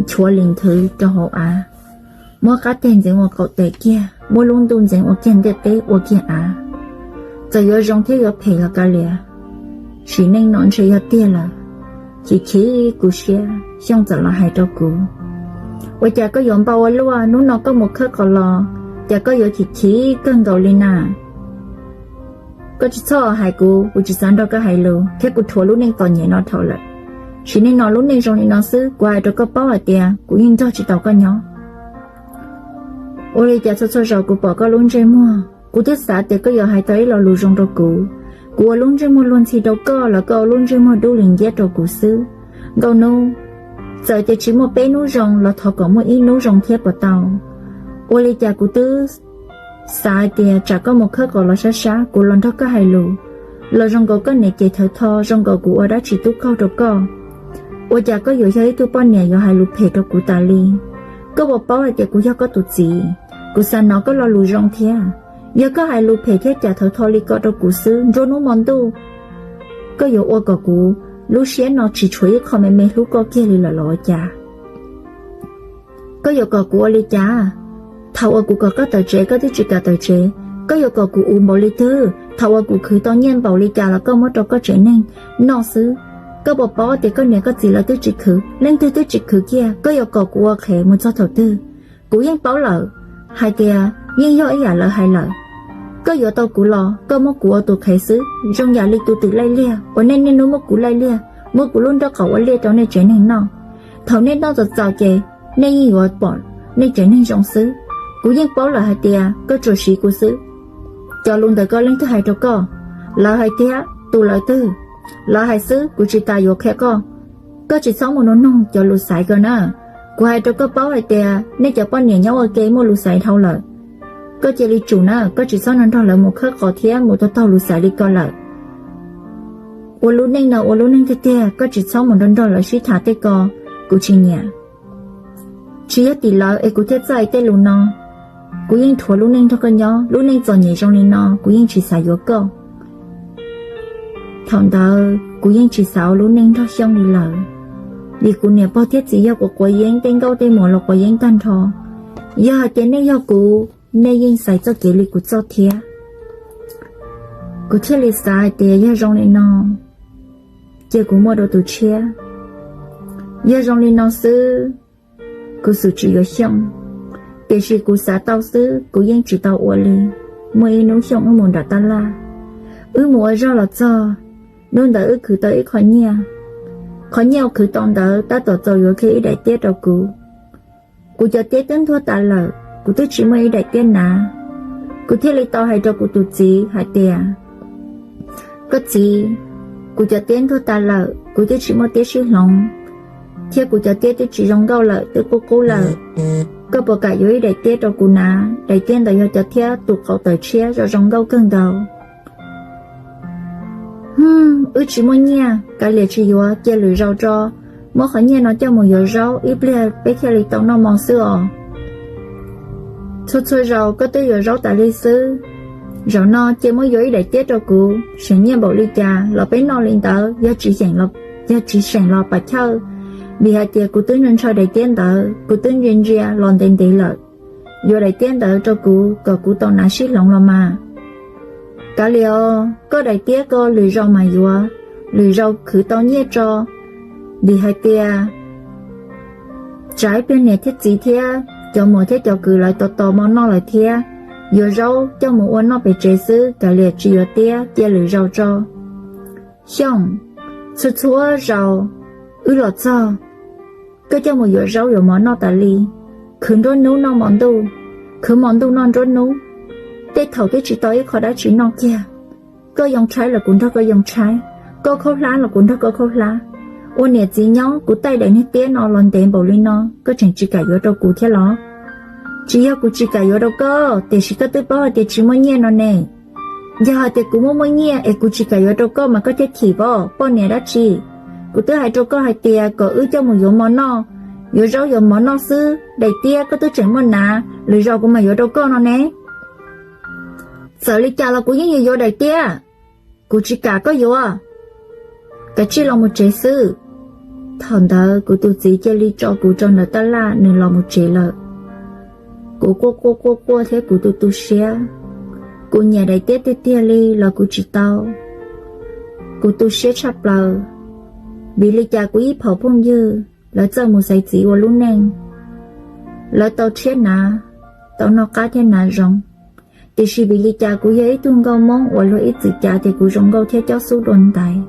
nchuav li nthwv rau hauv av, muab qab teg ntxeev ua qaum tes kiag, muab lub ntuj ntxeev ua kiag ntiaj teb ua kiag av. Txawm yuav zoo thiab yuav phem los kav liam, sim neej no ntshe yog tiag lawm. Chim chim kuv siab, Xyooj txawm los hais rau kuv, ua cas koj yuav npau ua luaj, hnub no koj mus khawb qos los, cas koj yuav chim chim kawg nkaus li na? Koj tsis txhob hais kuv, kuv tsis xav nrog koj hais lus thiab kuv dhuav lub neej txom nyem no dhau lawm. Sim neej no lub neej zoo li no xwb, kuv hais rau koj paub hais tias kuv yeej nrog tsis tau koj nyob. Ua li cas txhua txhua zaus kuv pom koj lub ntsej muag, kuv twb xav tias koj yuav hais tau ib lo lus zoo rau kuv. Kuv ua lub ntsej muag luag ntxhi rau koj los koj ua lub ntsej muag dub li nciab rau kuv xwb. Nkauj hnub, txawm tias tsis muaj peb hnub zoo los thov kom muaj ib hnub zoo thiab puas tau? Ua li cas kuv twb xav hais tias tsam koj mus khawb qos los sab sab, kuv los nrog koj hais lus, los zoo nkaus koj niam ces thawv tho, zoo nkaus kuv ua dab tsi tub qaug rau koj. Ua cas koj yuav yog ib tug poj niam yuav hais lus phem rau kuv tas li? Koj puas paub hais tias kuv yog koj tus txiv? Kuv xav hnov koj lo lus zoo thiab. Yog koj hais lus phem thiab cam thawv tho li ko rau kuv xwb, nruab hnub hmo ntuj koj yuav ua kom kuv lub siab no tsis tshuav ib qho me me hlub koj kiag li lawm los ua cas? Koj yuav kom kuv ua li cas? Thaum uas kuv kom koj tawm tsev koj twb tsis kam tawm tsev. Koj yuav kom kuv ua npaum li twg? Thaum uas kuv khwv tau nyiaj npaum li cas los koj muab rau koj tsev neeg noj xwb. Koj puas paub tias koj niam koj txiv lawv twb tsis khwv, leej twg twb tsis khwv kiag, koj yuav kom kuv ua qhev mus txog thaum twg? Kuv yeej paub lawm hais tias yeej yog ib yam lawv hais lawm. Koj yuav tau kuv los koj muab kuv ua tus qhev xwb, zoo yam li tus twm laij liag uas nej niaj hnub muab kuv laij liag, muab kuv lub nrob qaum ua liaj rau nej tsev neeg noj. Thaum nej noj txaus txaus ces nej yeej yuav pom nej tsev neeg zoo xwb. Kuv yeej paub lawm hais tias koj tsuas siv kuv xwb. Cov lus ntawm koj leej twg hais rau koj? Lawv hais tiag, tus lawv twg? Lawv hais xwb, kuv tsis tas yuav qhia koj. Koj tsis txhob mus nug noog cov lus xaiv ko na. Kuv hais rau koj paub hais tias nej cov poj niam nyob ua ke muaj lus xaiv dhau lawm. Koj cia li tsum na, koj tsis txhob nrog nrog lawv mus khawb qos thiab mus taug taug lus xaiv li ko lawm. Ua lub neej no ua lub neej tiag tiag, koj tsis txhob mus nrog nrog lawv sib tham tej ko, kuv tsis nyiam. Tsis yog tim lawv es kuv thiaj txawj hais tej lus no. Kuv yeej dhuav lub neej nrog koj nyob, lub neej txom nyem zoo li no kuv yeej tsis xav yuav koj. Thaum ntawd kuv yeej tsis xav ua lub neej nrog Xyooj li lawm, vim kuv niam pog thiab txiv yog kuv quav yeeb, tej nkauj tej muam los quav yeeb tag nrho. Yog hais tias nej yog kuv, nej yeej xaiv txoj kev li kuv txoj thiab. Kuv thiaj li xav hais tias yog zoo li no, cia kuv muaj dua tus tshiab. Yog zoo li no xwb, kuv xum tsis yuav Xyooj, tiam sis kuv xav tau xwb kuv yeej tsis tau ua li. Muaj ib hnub Xyooj wb mus nram tab laj, wb mus ua zog los txog, hnub ntawd wb khwv tau ib qho nyiaj. Qhov nyiaj uas khwv tau ntawd tab tom txaus yuav kiag ib daim tiab rau kuv. Kuv cov tiab twb ntuag tas lawm, kuv twb tsis muaj ib daim tiab hnav. Kuv thiaj li tau hais rau kuv tus txiv hais tias, koj txiv, kuv cov tiab ntuag tas lawm, kuv twb tsis muaj tiab sib hloov, thiab kuv cov tiab twb tsis zoo nkauj lawm, twb qub qub lawm. Koj puas kam yuav ib daim tiab rau kuv hnav? Daim tiab ntawd yog cov tiab tus qau tawm tshiab zoo zoo nkauj kawg nkaus. Wb tsis muaj nyiaj, kav liam tsis yuav, cia lwm zaus tso. Muab qhov nyiaj no coj mus yuav zaub, ib pliag peb thiaj li tau noj mov xwb os. Txhua txhua zaus koj twb yuav zaub tas li xwb, zaum no cia muab yuav ib daim tiab rau kuv, seem nyiaj npaum li cas los peb noj li ntawd, yog tsis seem los pas chawj, vim hais tias kuv twb ntshaw daim tiab ntawd, kuv twb ntsia ntsia los ntev ntev lawm. Yuav daim tiab ntawd rau kuv kom kuv tau hnav sib hloov los mas. Kav liam os, koj daim tiab ko lwm zaus mas yuav, lwm zaus khwv tau nyiaj tso, vim hais tias tsam ib pliag niam thiab txiv thiab cov muam thiab cov kwv lawv tos tos mov noj lawm thiab, yuav zaub coj mus ua noj pem tsev xwb, kav liam tsis yuav tiab, cia lwm zaus tso. Xyooj, txhua txhua zaus wb los txog, koj coj mus yuav zaub yuav mov noj tas li, khwv nruab hnub noj hmo ntuj, khwv hmo ntuj noj nruab hnub, tej thaum twb tsis tau ib qho dab tsi noj kiag. Koj yoo tshaib los kuv nrog koj yoo tshaib, koj khaub hlab los kuv nrog koj khaub hlab. Ua niam txiv nyob kuv taij daim niag tiab no los ntev npaum li no koj tseem tsis kam yuav rau kuv thiab los? Tsis yog kuv tsis kam yuav rau koj, tiam sis koj twb paub hais tias tsis muaj nyiaj no ne. Yog hais tias kuv muaj muaj nyiaj es kuv tsis kam yuav rau koj mas koj thiaj chim os, poj niam dab tsi. Kuv twb hais rau koj hais tias kom wb coj mus yuav mov noj, yuav zaub yuav mov noj xwb, daim tiab koj twb tseem muaj hnav, lwm zaus kuv mam yuav rau koj no ne. Txawm li cas los kuv yeej yuav yuav daim tiab, kuv tsis kam koj yuav. Kav tsij los mus tsev xwb. Thaum ntawd kuv tus txiv cia li tso kuv rau ntawm tab laj, nws los mus tsev lawm. Kuv quaj quaj quaj quaj thiab kuv tu tu siab. Kuv nyiam daim tiab tiag tiag li los kuv tsis tau. Kuv tu siab tshaj plaws, vim li cas kuv ib phaum phooj ywg lawv txawj mus xaiv txiv ua lub neej, lawv tau rhiab hnav, tau noj qab thiab hnav zoo. Tiam sis vim li cas kuv yog ib tug nkauj Hmoob uas luag ib txwm cav tias kuv zoo nkauj thiab cob xub dua ntais.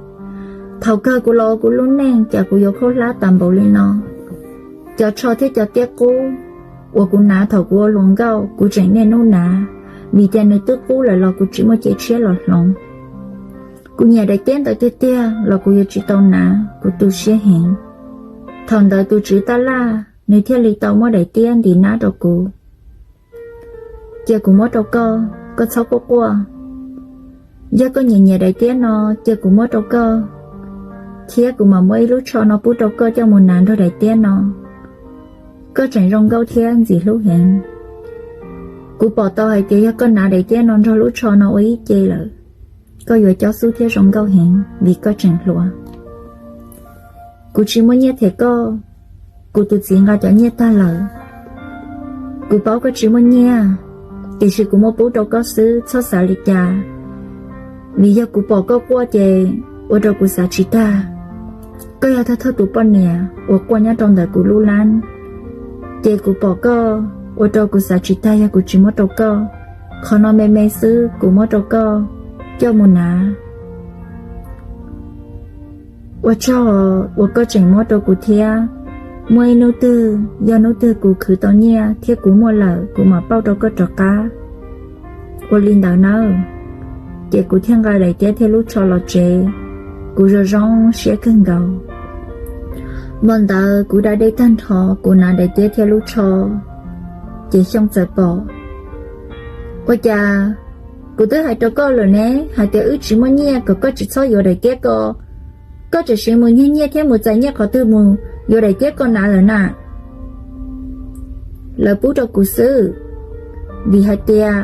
Thaum kawg kuv los ua kuv lub neej cas kuv yuav khaub hlab tas npaum li no. Cov tsho thiab cov tiab qub uas kuv hnav thaum kuv ua hluas nkauj kuv tseem niaj hnub hnav, vim tias nws twb qub lawm los kuv tsis muaj cev tshiab los hloov. Kuv nyiam daim tiab ntawd tiag tiag los kuv yuav tsis tau hnav, kuv tu siab heev. Thaum ntawd tus tswv tab laj nws thiaj li tau muab daim tiab ntim nab rau kuv. Cia kuv muab rau koj, koj txhob quaj quaj. Yog koj nyiam nyiam daim tiab no, cia kuv muab rau koj, thiab kuv mam muab ib lub tsho no pub rau koj coj mus hnav nrog daim tiab no. Koj tseem zoo nkauj thiab ntxim hlub heev. Kuv pom tau hais tias yog koj hnav daim tiab no nrog lub tsho no ua ib ce lawm, koj yuav cob xub thiab zoo nkauj heev vim koj tseem hluas. Kuv tsis muaj nyiaj them koj, kuv tus txiv nqa cov nyiaj tag lawm. Kuv paub koj tsis muaj nyiaj, tiam sis kuv muab pub rau koj xwb, txhob xav li cas. Vim yog kuv pom koj quaj ces ua rau kuv xav tsis tag. Koj yog thawj thawj tus poj niam uas quaj nyob rau ntawm kuv lub lab, ces kuv pom koj ua rau kuv xav tsis tag yog kuv tsis muab rau koj. Qhov no me me xwb kuv muab rau koj coj mus hnav. Ua tsaug uas koj tseem muab rau kuv thiab. Muaj ib hnub twg yog hnub twg kuv khwv tau nyiaj thiab kuv muaj lawm kuv mam pauj rau koj rov qab. Ua li ntawd nawb. Ces kuv thiaj nqa daim tiab thiab lub tsho los tsev, kuv zoo zoo siab kawg nkaus. Hmo ntawd kuv da dej tag nrho, kuv hnav daim tiab thiab lub tsho, ces Xyooj txawm pom. Ua cas kuv twb hais rau koj lawm ne, hais tias wb tsis muaj nyiaj kom koj tsis txhob yuav daim tiab ko. Koj tseem siv mus nyiag nyiaj thiab mus txais nyiaj qhov twg mus yuav daim tiab ko hnav lawm na? Lawv pub rau kuv xwb, vim hais tias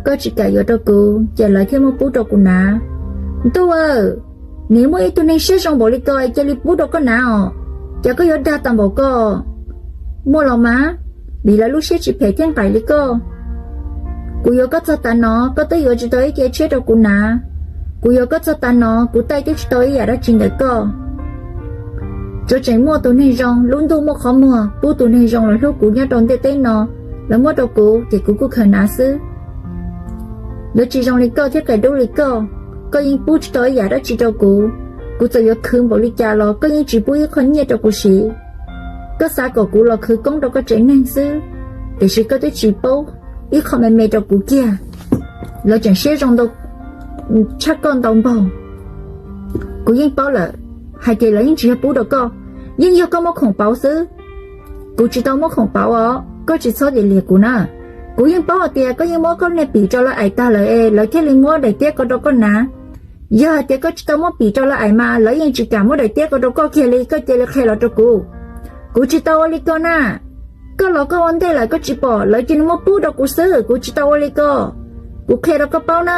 koj tsis kam yuav rau kuv ces lawv thiaj muab pub rau kuv hnav. Ntuj aw, nim muaj ib tug neeg siab zoo npaum li ko cia li pub rau koj hnav os, ces koj yuav dag tas npaum ko. Muaj los mas, vim lawv lub siab tsis phem thiab nqaim li koj. Kuv yuav koj txog tav no koj twb yuav tsis tau ib ce tshiab rau kuv hnav. Kuv yuav koj txog tav no kuv taij twb tsis tau ib yam dab tsi ntawm koj. Tsuas tseem muaj tus neeg zoo lub ntuj muaj qhov muag pub tus neeg zoo los hlub kuv nyob rau ntiaj teb no, lawv muab rau kuv ces kuv kuj khaws hnav xwb. Lawv tsis zoo li koj thiab qias dub li koj, koj yeej pub tsis tau ib yam dab tsi rau kuv. Kuv txawm yuav khwv npaum li cas los koj yeej tsis pub ib qho nyiaj rau kuv siv. Koj xav kom kuv los khwv koob rau koj tsev neeg xwb, tiam sis koj twb tsis paub ib qho me me rau kuv kiag. Lawv tseem siab zoo ntau tshaj koj ntau npaug. Kuv yeej paub lawm hais tias lawv yeej tsis yog pub rau koj, yeej yog koj muaj khoom pauv xwb. Kuv tsis tau muaj khoom pauv os, koj tsis txhob liam liam kuv na. Kuv yeej paub hais tias koj yeej muab koj niag pim rau lawv aim tag lawm es lawv thiaj li muab daim tiab ko rau koj hnav. Yog hais tias koj tsis tau muab pim rau lawv aim mas lawv yeej tsis kam muab daim tiab ko rau koj kiag li, koj cia li qhia los rau kuv. Kuv tsis tau ua li ko na. Koj los koj ua ntej lawm koj tsis pom, lawv cia li muab pub rau kuv xwb, kuv tsis tau ua li ko. Kuv qhia rau koj paub na,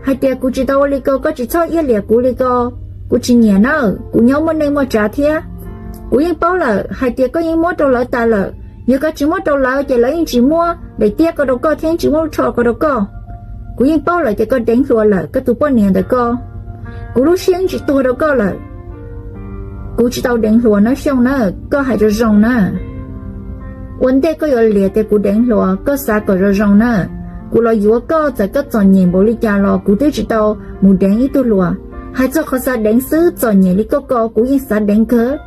hais tias kuv tsis tau ua li ko, koj tsis txhob iab liam kuv li ko. Kuv tsis nyiam na, kuv nyob muaj neej muaj tsav thiab. Kuv yeej paub lawm hais tias koj yeej muab rau lawv tas lawm, yog koj tsis muab rau lawv ces lawv yeej tsis muab daim tiab ko rau koj thiab yeej tsis muab lub tsho ko rau koj. Kuv yeej paub lawm tias koj deev hluas lawm koj tus poj niam ntawm koj. Kuv lub siab tsis tuag rau koj lawm. Kuv tsis tau deev hluas na Xyooj na, koj hais zoo zoo na. Ua ntej koj yuav liam tias kuv deev hluas, koj xav kom zoo zoo na. Kuv los yuav koj, txawm koj txom nyem npaum li cas los kuv twb tsis tau mus deev ib tug hluas. Hais txog qhov xav deev xwb, txom nyem li koj ko kuv yeej xav deev kawg.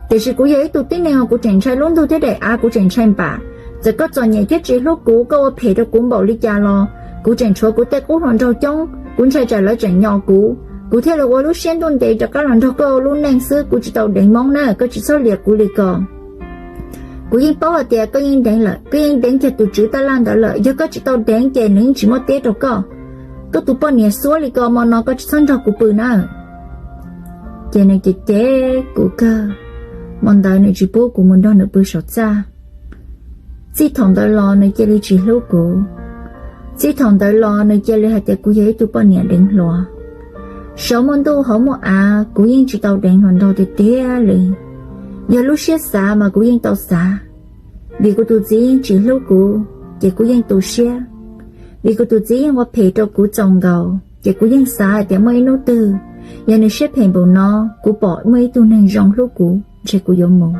Tiam sis kuv yog ib tug tib neeg uas kuv tseem ntshai lub ntuj thiab daim av, kuv tseem ntshai npam. Txawm koj txom nyem thiab tsis hlub kuv, koj ua phem rau kuv npaum li cas los kuv tseem tshuav kuv tej qub hluas nraug coob, kuv ntshai tsam lawv tseem nyom kuv, kuv thiaj li ua lub siab ntuj ntev rov qab los nrog koj ua lub neej xwb, kuv tsis tau deev Hmoob na, koj tsis txhob liam kuv li ko. Kuv yeej paub hais tias koj yeej deev lawm, koj yeej deev kiag tus tswv taj laj ntawd lawm, yog koj tsis tau deev ces nws yeej tsis muaj teb rau koj. Koj tus poj niam xuab li ko, hmo no koj tsis txhob nrog kuv pw na. Ces nws cem cem kuv kawg, hmo ntawd nws tsis pub kuv mus nrog nws pw saum txaj. Txij thaum ntawd los nws cia li tsis hlub kuv. Txij thaum ntawd los nws cia li hais tias kuv yog ib tug poj niam deev hluas. Saum muaj ntuj hauv muaj av kuv yeej tsis tau deev hluas nraug tiag tiag li. Yog lub siab xav mas kuv yeej tau xav. Vim kuv tus txiv yeej tsis hlub kuv ces kuv yeej tu siab. Vim kuv tus txiv yeej ua phem rau kuv txaus nkaus ces kuv yeej xav hais tias muaj ib hnub twg, yog nws siab phem npaum no, kuv pom muaj ib tug neeg zoo hlub kuv ntshe kuv yuav mus.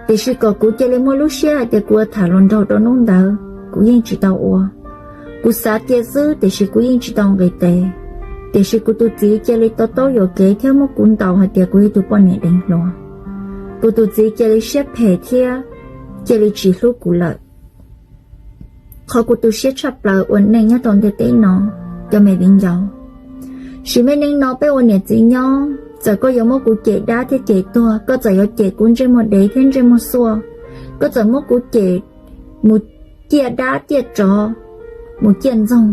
Tiam sis kom kuv cia li muaj lub siab hais tias kuv ua tham hluas nraug rau hnub ntawd, kuv yeej tsis tau ua. Kuv xav cia xwb tiam sis kuv yeej tsis tau nqis tes. Tiam sis kuv tus txiv cia li to taub yuam kev thiab muab kuv ntaus hais tias kuv yog tus poj niam deev hluas. Kuv tus txiv cia li siab phem thiab cia li tsis hlub kuv lawm. Qhov kuv tu siab tshaj plaws ua neej nyob rau ntiaj teb no, cov me viv ncaus, sim me neej no peb ua niam txiv nyob, txawm koj yuav muab kuv cem dab thiab cem tuag, koj txawm yuav cem kuv ntsej muag dev thiab ntsej muag xuaj, koj txawm muab kuv cem mus ciaj dab ciaj tsov, mus ciaj ntxoog,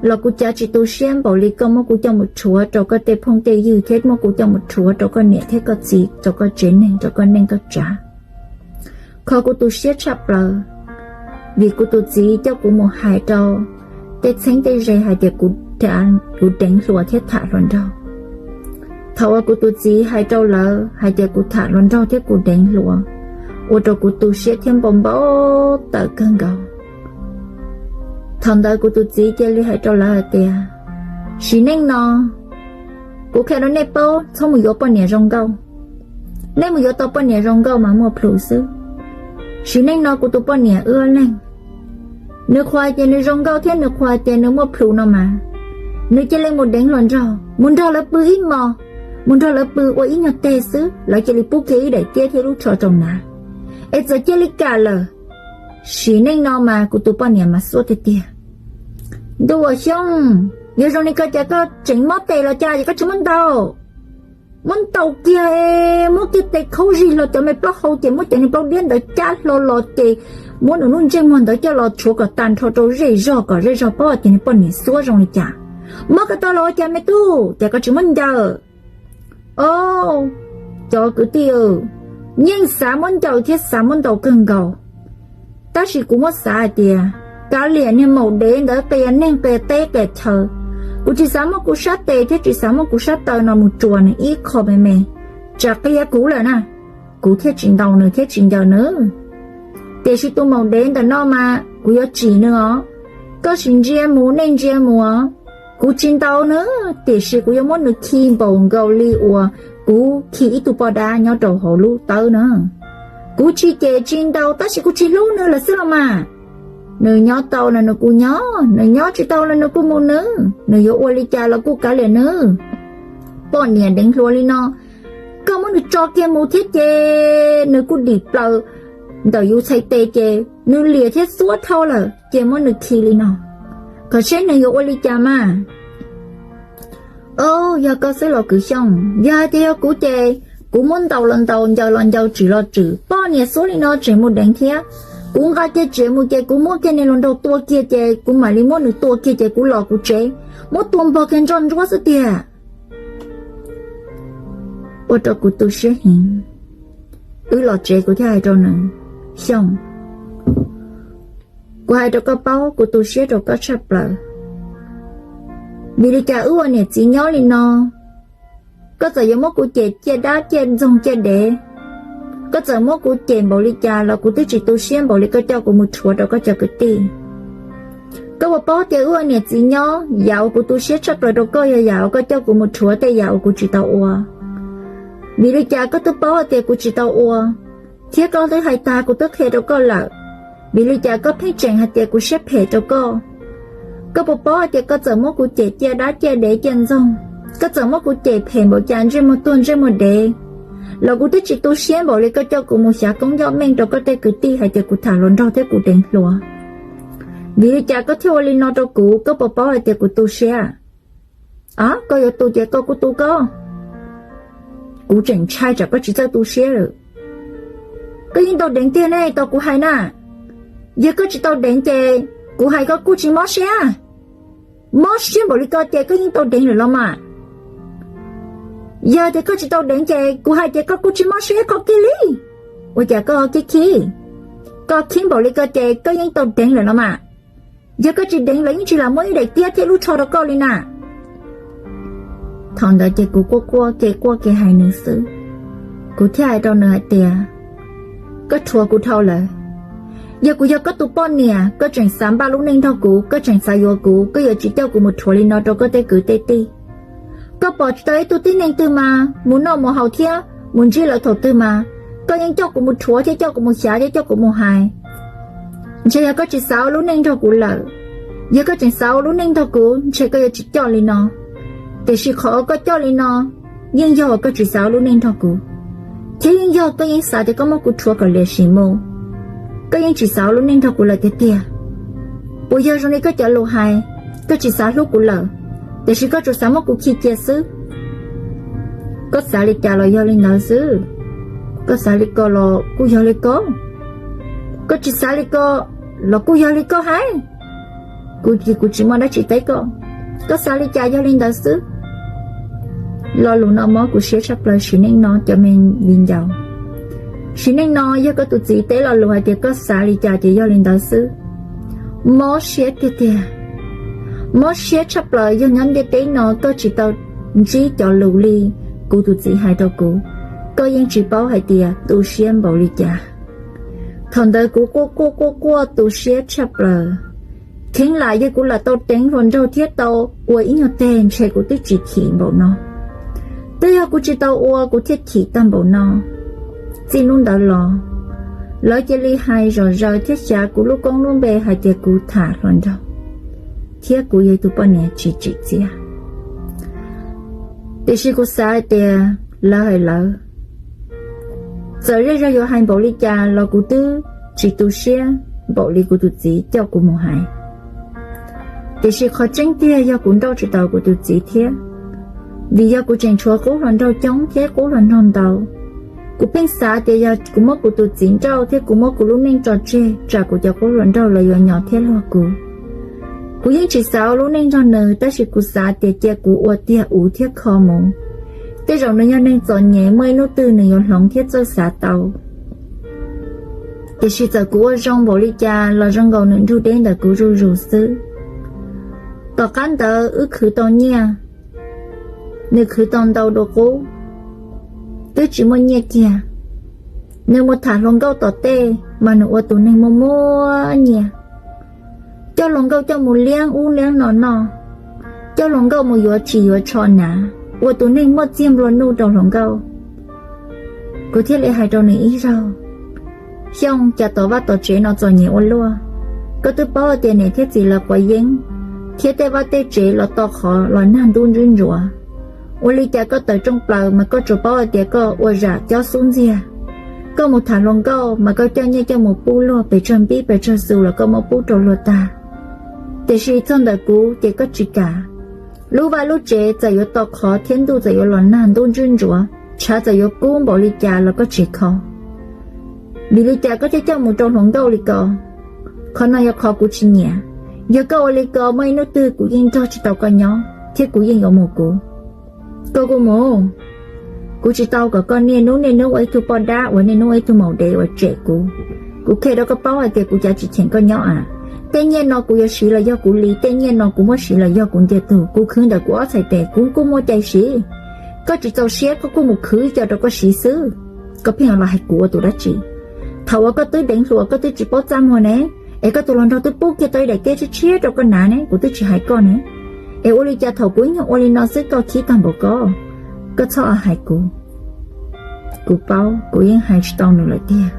los kuv cav tsis tu siab npaum li koj muab kuv coj mus rhuav rau koj tej phooj tej ywg thiab muab kuv coj mus rhuav rau koj niam thiab koj txiv, rau koj tsev neeg, rau koj neej koj tsav. Qhov kuv tu siab tshaj plaws, vim kuv tus txiv coj kuv mus hais rau tej txheeb tej ze hais tias kuv deev hluas thiab tham hluas nraug. Thaum uas kuv tus txiv hais rau lawv hais tias kuv tham hluas nraug thiab kuv deev hluas, ua rau kuv tu siab thiab npau npau taws kawg nkaus. Thaum ntawd kuv tus txiv cia li hais rau lawv hais tias, sim neej no kuv qhia rau nej paub, txhob mus yuav poj niam zoo nkauj. Nej mus yuav tau poj niam zoo nkauj mas muaj plhus xwb. Sim neej no kuv tus poj niam wb ob leeg, nws qhuas hais tias nws zoo nkauj thiab nws qhuas hais tias nws muaj plhus no mas, nws cia li mus deev hluas nraug, mus nrog lawv pw ib hmos, mus nrog lawv pw ua ib nyuag teg xwb, lawv cia li pub kiag ib daim tiab thiab lub tsho rau hnav, es txawm cia li kam lawm. Sim neej no mas kuv tus poj niam mas xuab tiag tiag. Ntuj aw Xyooj, yog zoo li ko cas koj tseem mob tes los cas es koj tsis muab ntaus? Muab ntaus kiag, muab kiag tes khaub zig hlo cov me plaub hau ces muab cov niag plaub diab ntawd cab hlo los ces muab nws lub ntsej muag ntawd coj los tshuav kom tag nrho rau zej zog kom zej zog paub tias nws poj niam xuab zoo li cas. Mob ko taw los ua cas me tub, cas koj tsis muab ncaws? Au, cov kwv tij, yeej xav muab ncaws thiab xav muab ntaus kawg nkaus. Tab sis kuv muab xav hais tias, kav liam niag maum dev ntawd qias neeg qias teb qias chaw. Kuv tsis xav muab kuv sab tes thiab tsis xav muab kuv sab taw no mus tsuas nws ib qho me me, tsam qias kuv lawm na, kuv thiaj tsis ntaus nws thiab tsis ncaws nws. Tiam sis tus maum dev ntawm no mas kuv yuav tsim nws os. Koj sim ntsia mus, nej ntsia mus os. Kuv tsis ntaus nws, tiam sis kuv yuav muab nws khi npaum nkaus li uas kuv khi ib tug poj dab nyob rau hauv lub tawb na. Kuv tsis cem tsis ntaus, tab sis kuv tsis hlub nws lawm xwb los mas. Nws nyob tau los nws kuj nyob, nws nyob tsis tau los nws kuj mus nws, nws yuav ua li cas los kuj kav liam nws. Poj niam deev hluas li no, koj muab nws tso kiag mus thiab ces nws kuj dim plaws ntawm yus txhais tes ces nws liam thiab xuab dhau lawm ces muab nws khi li no, kom seb nws yuav ua li cas mas. Au, yog koj xwb los kwv Xyooj, yog hais tias yog kuv ces kuv muab ntaus los ntaus, ncaws los ncaws, tsim los tsim, poj niam xuab li no tseem mus deev thiab. Kuv nqa kiag tsev mus ces kuv muab kiag niag hluas nraug tua kiag ces kuv mam li muab nws tua kiag ces kuv los kuv tsev, muab tua npog kiag ntsoj ntsuab xwb tiag. Ua rau kuv tu siab heev. Wb los tsev kuv thiaj hais rau nws, Xyooj, kuv hais rau koj paub, kuv tu siab rau koj tshaj plaws. Vim li cas wb ua niam txiv nyob li no, koj txawm yuav muab kuv cem ciaj dab ciaj ntxoog ciaj dev, koj txawm muab kuv cem npaum li cas los kuv twb tsis tu siab npaum li koj coj kuv mus rhuav rau koj cov kwv tij. Koj puas paub tias wb ua niam txiv nyob, yam uas kuv tu siab tshaj plaws rau koj yog yam uas koj coj kuv mus rhuav tej yam uas kuv tsis tau ua? Vim li cas koj twb paub hais tias kuv tsis tau ua, thiab koj twb hais tas, kuv twb qhia rau koj lawm, vim li cas koj pheej tseem hais tias kuv siab phem rau koj? Koj puas paub hais tias koj txawm muab kuv cem ciaj dab ciaj dev ciaj ntxoog, koj txawm muab kuv cem phem npaum cas, ntsej muag tuag ntsej muag dev, los kuv twb tsis tu siab npaum li koj coj kuv mus xyav koob yoj meej rau koj tej kwv tij hais tias kuv tham hluas nraug thiab kuv deev hluas. Vim li cas koj thiaj ua li no rau kuv? Koj puas paub hais tias kuv tu siab? Koj yuav tu ces koj kuj tu koj. Kuv tseem ntshai tsam koj tsis txawj tu siab lawm. Koj yeej tau deev tiag ne, tau kuv hais na. Yog koj tsis tau deev ces kuv hais koj kuj tsis mob siab. Mob siab npaum li ko ces koj yeej tau deev lawm los mas. Yog tias koj tsis tau deev ces kuv hais ces koj kuj tsis mob siab, koj kiag li. Ua cas koj khib khib? Koj khib npaum li ko ces koj yeej tau deev lawm los mas. Yog koj tsis deev los yeej tsis lam muab ib daim tiab thiab lub tsho rau koj li na. Thaum ntawd ces kuv quaj quaj kev quaj kev hais nws xwb. Kuv thiaj hais rau nws hais tias, koj rhuav kuv dhau lawm. Yog kuv yog koj tus poj niam, koj tseem xav npaj lub neej nrog kuv, koj tseem xav yuav kuv, koj yuav tsis coj kuv mus rhuav li no rau koj tej kwv tej tij. Koj pom tsis tau ib tug tib neeg twg mas mus noj mus haus thiab mus ntsib lawv thaum twg mas, koj yeej coj kuv mus rhuav thiab coj kuv mus xyav thiab coj kuv mus hais. Ntshe yog koj tsis xav ua lub neej nrog kuv lawm. Yog koj tseem xav ua lub neej nrog kuv, ntshe koj yuav tsis coj li no. Tiam sis qhov uas koj coj li no yeej yog uas koj tsis xav ua lub neej nrog kuv, thiab yeej yog koj yeej xav tias koj muab kuv rhuav kom liam sim mus. Koj yeej tsis xav ua lub neej nrog kuv lawm tiag tiag. Puas yog zoo li koj cov lus hais, koj tsis xav hlub kuv lawm, tiam sis koj tsuas xav muab kuv khi cia xwb? Koj xav li cas los yog li ntawd xwb. Koj xav li ko los kuj yog li ko. Koj tsis xav li ko los kuj yog li koj hais. Kuv ces kuv tsis muaj dab tsi teb koj. Koj xav li cas yog li ntawd xwb. Lo lus no mob kuv siab tshaj plaws sim neej no cov me viv ncaus. Sim neej no yog koj tus txiv teb lo lus hais tias koj xav li cas ces yog li ntawd xwb. Mob siab tiag tiag. Mob siab tshaj plaws yog nyob ntiaj teb no koj tsis tau ntsib cov lus li kuv tus txiv hais rau kuv, koj yeej tsis paub hais tias tu siab npaum li cas. Thaum ntawd kuv quaj quaj quaj quaj tu siab tshaj plaws. Kheev lam yog kuv lam tau deev hluas nraug thiab tau ua ib nyuag teg ntshe kuv twb tsis chim npaum no. Twb yog kuv tsis tau ua kuv thiaj chim tag npaum no. Txij hnub ntawd los, lawv cia li hais zom zaws thiab xyav kuv lub koob lub npe hais tias kuv tham hluas nraug, thiab kuv yog ib tug poj niam tsis tsim txiaj. Tiam sis kuv xav hais tias lawv hais lawv, txawm zej zog yuav hais npaum li cas los kuv twb tsis tu siab npaum li kuv tus txiv coj kuv mus hais. Tiam sis qhov tseeb tiag yog kuv nrauj tsis tau kuv tus txiv thiab, vim yog kuv tseem tshuav qub hluas nraug coob thiab qub hluas nraug ntau. Kuv pheej xav tias yog kuv muab kuv tus txiv nrauj thiab kuv muab kuv lub neej tso tseg tsam kuv cov qub hluas nraug los yuav nyo thiab luag kuv. Kuv yeej tsis xav ua lub neej nrog nws, tab sis kuv xav tias cia kuv ua tiag uv thiab kho mus. Tej zaum nws yog neeg txom nyem, muaj ib hnub twg nws yuav hloov thiab txawj xav tau. Tiam sis txawm kuv ua zoo npaum li cas los zoo nkaus nws nrug deb ntawm kuv zuj zus xwb. Tom qab ntawd wb khwv tau nyiaj, nws khwv tau ntau dua qub, twb tsis muaj nyiaj kiag. Nws mus tham hluas nkauj tom tej mas nws ua tus neeg muaj muaj nyiaj, coj hluas nkauj coj mus liab ub liab no noj, coj hluas nkauj mus yuav tsis yuav tsho hnav, ua tus neeg muaj txiag nplua nuj rau hluas nkauj. Kuv thiaj li hais rau nws ib zaug, Xyooj, cas tom vaj tom tsev no txom nyem ua luaj. Koj twb paub tias niam thiab txiv lawv quav yeeb, thiab tej vaj tej tsev los to qhov los nag ntub ntswb ntsuav. Ua li cas koj tawm rooj plaws mas koj tsuas paub hais tias koj ua zam cob xub ntxiag. Koj mus tham hluas nkauj mas koj coj nyiaj coj mus pub luag, pes tsawg npib pes tsawg xu los koj muab pub rau luag tag. Tiam sis txog ntawm kuv ces koj tsis kam. Lub vaj lub tsev txawm yuav to qhov thiab ntuj txawm yuav los nag ntub ntswb ntsuav, tshav txawm yuav kub npaum li cas los koj tsis kho. Vim li cas koj thiaj coj mus rau hluas nkauj li ko? Qhov no yog qhov kuv tsis nyiam. Yog koj ua li ko muaj ib hnub twg kuv yeej nrog tsis tau koj nyob thiab kuv yeej yuav mus kuv. Koj kuj mus. Kuv tsis tau kom koj niaj hnub niaj hnub ua ib tug poj dab uas niaj hnub ua ib tug maum dev uas tsem kuv. Kuv qhia rau koj paub hais tias kuv cav tsis cheem koj nyob a. Tej nyiaj no kuv yuav siv los yog kuv li, tej nyiaj no kuv muab siv los yog kuv ntiag tug, kuv khwv ntawm kuv ob txhais tes kuv kuj muaj cai siv. Koj tsis txaus siab koj kuj mus khwv co rau koj siv xwb. Koj pheej los hais kuv ua tus dab tsi? Thaum uas koj twb deev hluas koj twb tsis paub txaj muag ne, Es koj tus hluas nraug twb pub kiag tau ib daim teb tshiab tshiab rau koj hnav ne, kuv twb tsis hais koj ne. Es ua li cas thaum kuv ib nyuag ua li no xwb koj khib tag npaum ko? Koj txhob hais kuv. Kuv paub kuv yeej hais tsis tau nws lawm tiag.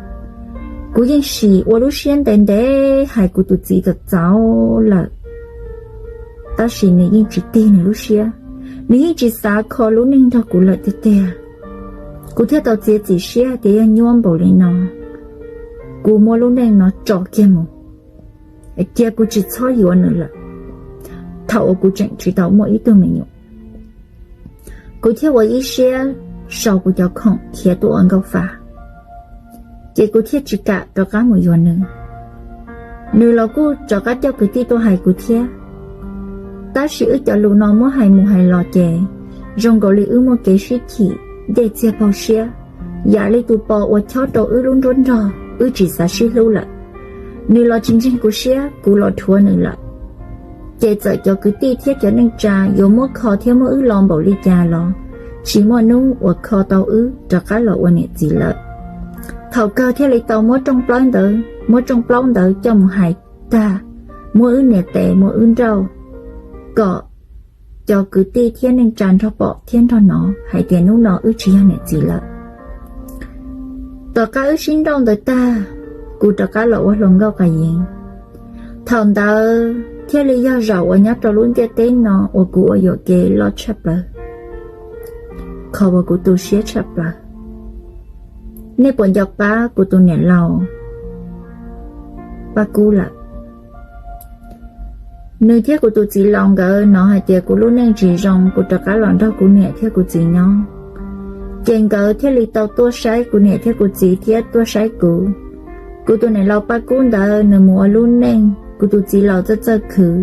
Kuv yeej sim ua lub siab ntev ntev hais kuv tus txiv txaus txaus lawm, tab sis nws yeej tsis tig nws lub siab, nws yeej tsis xav kho lub neej nrog kuv lawm tiag tiag. Kuv thiaj tau txiav txim siab tias yog nyuaj npaum li no, kuv muab lub neej no tso kiag mus, cia kuv tsis txhob yuav nws lawm. Thaum uas kuv tseem tsis tau muaj ib tug me nyuam, kuv thiaj ua ib siab sau kuv cov khoom khiav tuaj ua nkauj fa, ces kuv thiaj tsis kam rov qab mus yuav nws. Nws los kuj rov qab coj kwv tij tuaj hais kuv thiab. Tab sis wb cov lus no muab hais mus hais los ces zoo nkaus li wb muaj kev sib chim dej txiag paug siab, yam li tus pos uas chob rau wb lub nruab nrog, wb tsis xav sib hlub lawm. Nws los tsis ntseeg kuv siab, kuv los dhuav nws lawm. Ces txawm cov kwv tij thiab cov neej tsa yuav muab kho thiab muab wb lo npaum li cas los tsis muaj hnub uas kho tau wb rov qab los ua niam txiv lawm. Thaum kawg thiaj li tau muab rooj plaub ntawd, muab rooj plaub ntawd coj mus hais tag, muab wb nias tes muab wb nrauj, kom cov kwv tij thiab neej tsa nrog pom thiab nrog hnov hais tias hnub no wb tsis yog niam txiv lawm. Tom qab wb sib nrauj ntawd tag, kuv rov qab los ua hluas nkauj qas yeev. Thaum ntawd thiaj li yog zaum uas nyob rau lub ntiaj teb no uas kuv ua yuam kev loj tshaj plaws, qhov uas kuv tu siab tshaj plaws. Nej puas nco qab kuv tus niam laus Paj Kub lawm? Nws thiab kuv tus txiv laus nkawd hnov hais tias kuv lub neej tsis zoo, kuv rov qab los nrog kuv niam thiab kuv txiv nyob, ces nkawd thiaj li tau tuaj saib kuv niam thiab kuv txiv thiab tuaj saib kuv. Kuv tus niam laus Paj Kub ntawd nws mus ua lub neej kuv tus txiv laus txawj txawj khwv.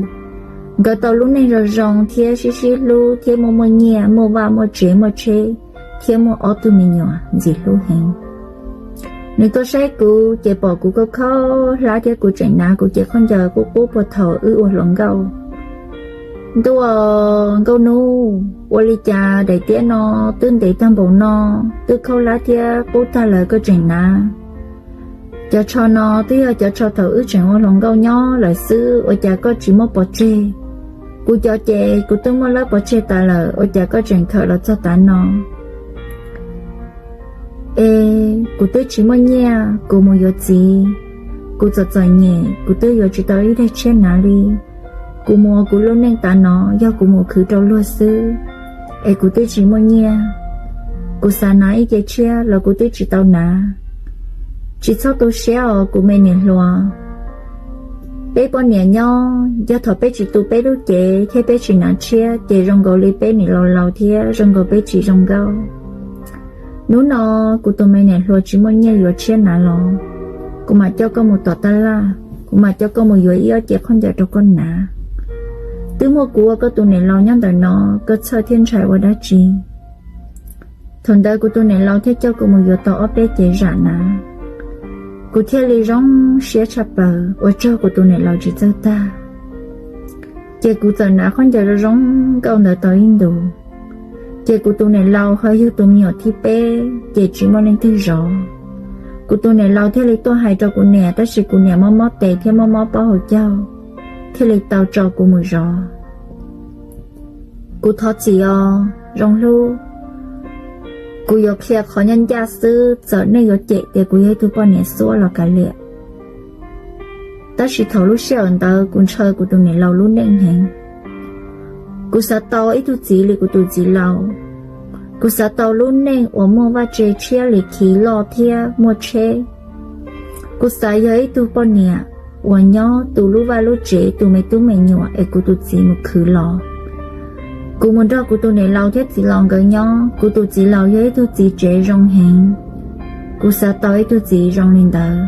Nkawd tau lub neej zoo zoo thiab sib sib hlub thiab muaj muaj nyiaj, muaj vaj muaj tsev muaj tsheb, thiab muaj ob tug me nyuam ntxim hlub heev. Nws tuaj saib kuv ces pom kuv khaub khaub hlab thiab kuv tseem hnav kuv cev khaub ncaws qub qub puag thaum wb ua hluas nkauj. Ntuj aw, nkauj hnub, ua li cas daim tiab no twb ntev tag npaum no, twb khaub hlab thiab qub tag lawm koj tseem hnav? Cov tsho no twb yog cov tsho thaum wb tseem ua hluas nkauj nyob lawm xwb, ua cas koj tsis muab pov tseg? Kuv cov ces kuv twb muab lawb pov tseg tas lawm, ua cas koj tseem khawm los txog tav no? Es kuv twb tsis muaj nyiaj, kuv mus yuav txiv, kuv txom txom nyem, kuv twb yuav tsis tau ib daim tshiab hnav li. Kuv mus ua kuv lub neej tav no, yog kuv mus khwv rau luag xwb, es kuv twb tsis muaj nyiaj. Kuv xav hnav ib ce tshiab los kuv twb tsis tau hnav. Tsis txhob tu siab os kuv me niam hluas. Peb poj niam nyob, yog thaum peb tsis tu peb lub cev thiab peb tsis hnav tshiab ces zoo nkaus li peb niam laus laus thiab zoo nkaus peb tsis zoo nkauj. Hnub no kuv tus me niam hluas tsis muaj nyiaj yuav tshiab hnav los, kuv mam coj koj mus tom taj laj, kuv mam coj koj mus yuav ib ob ce khaub ncaws rau koj hnav. Twb muaj kuv ua koj tus niam laus nyob ntawm no, koj txhawj thiab ntshai ua dab tsi? Thaum ntawd kuv tus niam laus thiaj coj kuv mus yuav tau ob peb ce zam hnav. Kuv thiaj li zoo siab tshaj plaws, ua tsaug kuv tus niam laus tsis txawj tag. Ces kuv txawm hnav khaub ncaws zoo zoo nkauj ntawd tau ib ntus. Ces kuv tus niam laus ho yug tus me nyuam thib peb, ces tsis muaj leej twg zov. Kuv tus niam laus thiaj li tuaj hais rau kuv niam, tab sis kuv niam mob mob tes thiab mob mob pob hauv caug, thiaj li tau tso kuv mus zov. Kuv thov txim os zoo hlub, kuv yuav qhia qhov ncaj ncaj xwb, txawm nej yuav cem tias kuv yog ib tug poj niam xuab los kav liam, tab sis thaum lub sij hawm ntawd kuv ntshaw kuv tus niam laus lub neej heev. Kuv xav tau ib tug txiv li kuv tus txiv laus. Kuv xav tau lub neej uas muaj vaj tse tshiab li khiv loj thiab muaj tsheb. Kuv xav yog ib tug poj niam uas nyob tu lub vaj lub tsev tu me tub me nyuam es kuv tus txiv mus khwv los. Kuv mus nrog kuv tus niam laus thiab txiv laus nkawd nyob, kuv tus txiv laus yog ib tug txiv tsev zoo heev. Kuv xav tau ib tug txiv zoo li ntawd.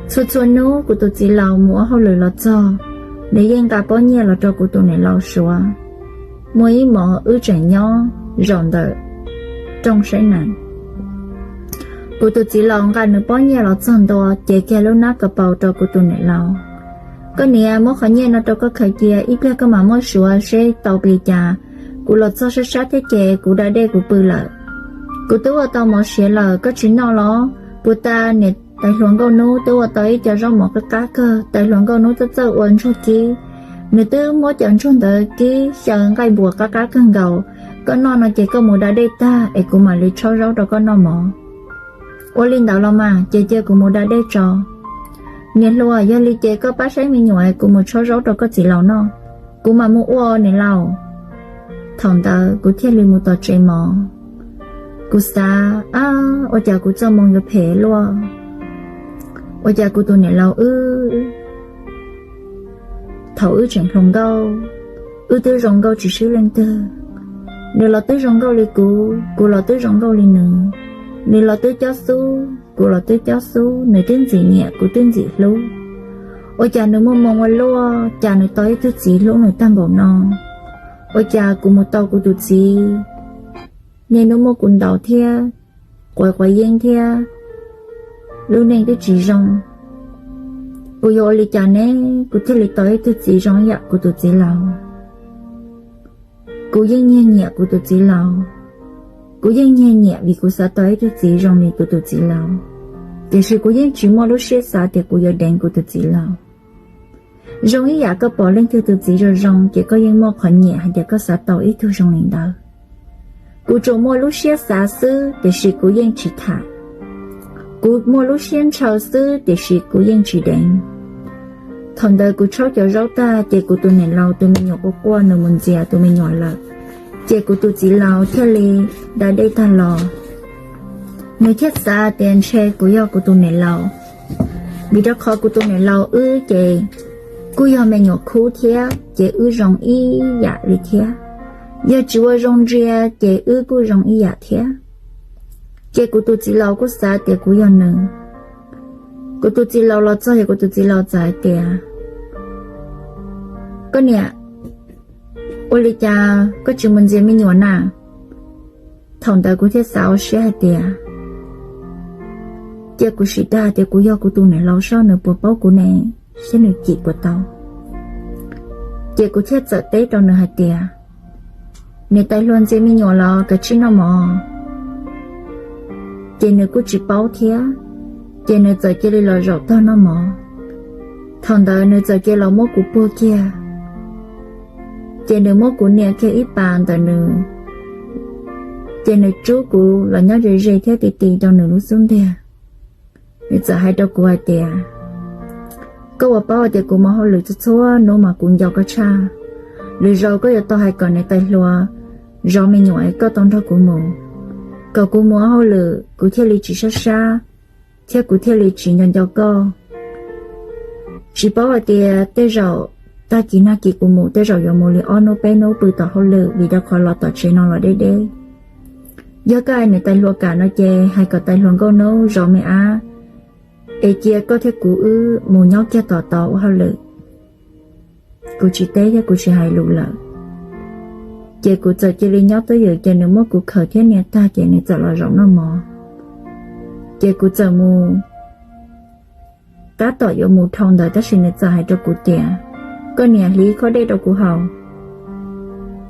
Txhua txhua hnub kuv tus txiv laus mus ua hauj lwm los txog, nws yeej nqa pob nyiaj los rau kuv tus niam laus suav. Muaj ib hmos wb tseem nyob zaum ntawm rooj saib nees. Kuv tus txiv laus nqa nws pob nyiaj los txog ntua, cev kiag lub hnab ka paus rau kuv tus niam laus. Koj niam, muab qhov nyiaj no rau koj khaws cia, ib pliag koj mam muab suav seb tau pli cas. Kuv los txog sab sab thiab ces kuv da dej kuv pw lawm. Kuv twb ua tau mov siav lawm, koj tsis noj los? Puag ta niam Tais hluas Nkauj Hnub twb ua tau ib co zaub mov qab qab kawg, tais hluas Nkauj Hnub twb txawj ua ntsuag kib. Nws twb muab cov ntsuag ntawd kib xyaw nqaij npuas qab qab kawg nkaus. Koj noj no ces koj mus da dej tag es kuv mam li tshaub zaub rau koj noj mov. Ua li ntawd los mas ces cia kuv mus da dej tso. Niam hluas, yog li ces koj pab saib me nyuam es kuv mus tshaub zaub rau koj txiv laus noj, kuv mam mus ua niam laus. Thaum ntawd kuv thiaj li mus tom tsev mov. Kuv xav, ab, ua cas kuv txoj moo yuav phem luaj? Ua cas kuv tus niam laus wb, thaum wb tseem hluas nkauj, wb twb zoo nkauj tsis swb leej twg. Nws los twb zoo nkauj li kuv, kuv los twb zoo nkauj li nws. Nws los twb cob xub, kuv los twb cob xub, nws twb ntxim nyiam, kuv twb ntxim hlub. Ua cas nws muaj moo ua luaj, cas nws tau ib tug txiv hlub nws tag npaum no? Ua cas kuv mus tau kuv tus txiv, niaj hnub muab kuv ntaus thiab quav quav yeeb thiab lub neej twb tsis zoo. Kuv yuav ua li cas ne, kuv thiaj li tau ib tug txiv zoo ib yam kuv tus txiv laus? Kuv yeej nyiag nyiam kuv tus txiv laus. Kuv yeej nyiag nyiam vim kuv xav tau ib tug txiv zoo li kuv tus txiv laus, tiam sis kuv yeej tsis muaj lub siab xav tias kuv yuav deev kuv tus txiv laus. Zoo ib yam koj pom leej twg tus txiv zoo zoo ces koj yeej muaj qhov nyiam hais tias koj xav tau ib tug zoo li ntawd. Kuv tsuas muaj lub siab xav xwb tiam sis kuv yeej tsis tham. Kuv muaj lub siab ntshaw xwb tiam sis kuv yeej tsis deev. Thaum ntawd kuv tshaub cov zaub tag ces kuv tus niam laus tus me nyuam quaj quaj nws mus ntxias tus me nyuam lawm. Ces kuv tus txiv laus thiaj li da dej tag los. Nws thiaj xav tias ntshe kuv yog kuv tus niam laus, vim rau qhov kuv tus niam laus wb ces kuj yog me nyuam khub thiab ces wb zoo ib yam li thiab. Yog tsis ua zoo ntsia ces wb kuj zoo ib yam thiab. Ces kuv tus txiv laus kuj xav tias kuv yog nws. Kuv tus txiv laus los txog ces kuv tus txiv laus txawm hais tias, koj niam, ua li cas koj tsis mus ntxias me nyuam na? Thaum ntawd kuv thiaj xav ua siab hais tias, cia kuv sim dag tias kuv yog kuv tus niam laus soj nws puas paub kuv ne, saib nws cim puas tau. Ces kuv thiaj txawm teb rau nws hais tias, niam tais hluas ntxias me nyuam los kav tsij noj mov. Ces nws kuj tsis paub thiab, ces nws txawm cia li los zaum tog noj mov. Thaum ntawd nws txawm cia los muab kuv puag kiag, ces nws muab kuv nias kiag ib pas ntawm nws, ces nws tsub kuv los nyob ze ze thiab ti ti rau nws lub xub ntiag. Nws txawm hais rau kuv hais tias, koj ua paub hais tias kuv mus hauj lwm txhua txhua hnub mas kuv nco koj tshaj. Lwm zaus koj yuav tau hais kom niam tais hluas zov me nyuam es koj tau nrog kuv mus, kom kuv mus ua hauj lwm kuv thiaj li tsis sab sab, thiab kuv thiaj li tsis nco nco koj. Tsis paub hais tias tej zaum tag kis nag kis kuv mus tej zaum yuav mus li ob hnub peb hnub pw tom hauj lwm vim rau qhov los tom tsev no los deb deb. Yog koj hais niam tais hluas kam no ces hais kom tais hluas Nkauj Hnub zov me ab, es cia koj thiab kuv wb mus nyob kiag tom tod ua hauj lwm. Kuv tsis teb thiab kuv tsis hais lus lawm. Ces kuv txawm cia li nyob twj ywm ces nws muab kuv khaws thiab nias tag ces nws txawm los zaum noj mov. Ces kuv txawm mus, tab tom yuav mus dhau ntawd tab sis nws txawm hais rau kuv tias, koj niam hliv ib khob dej rau kuv haus.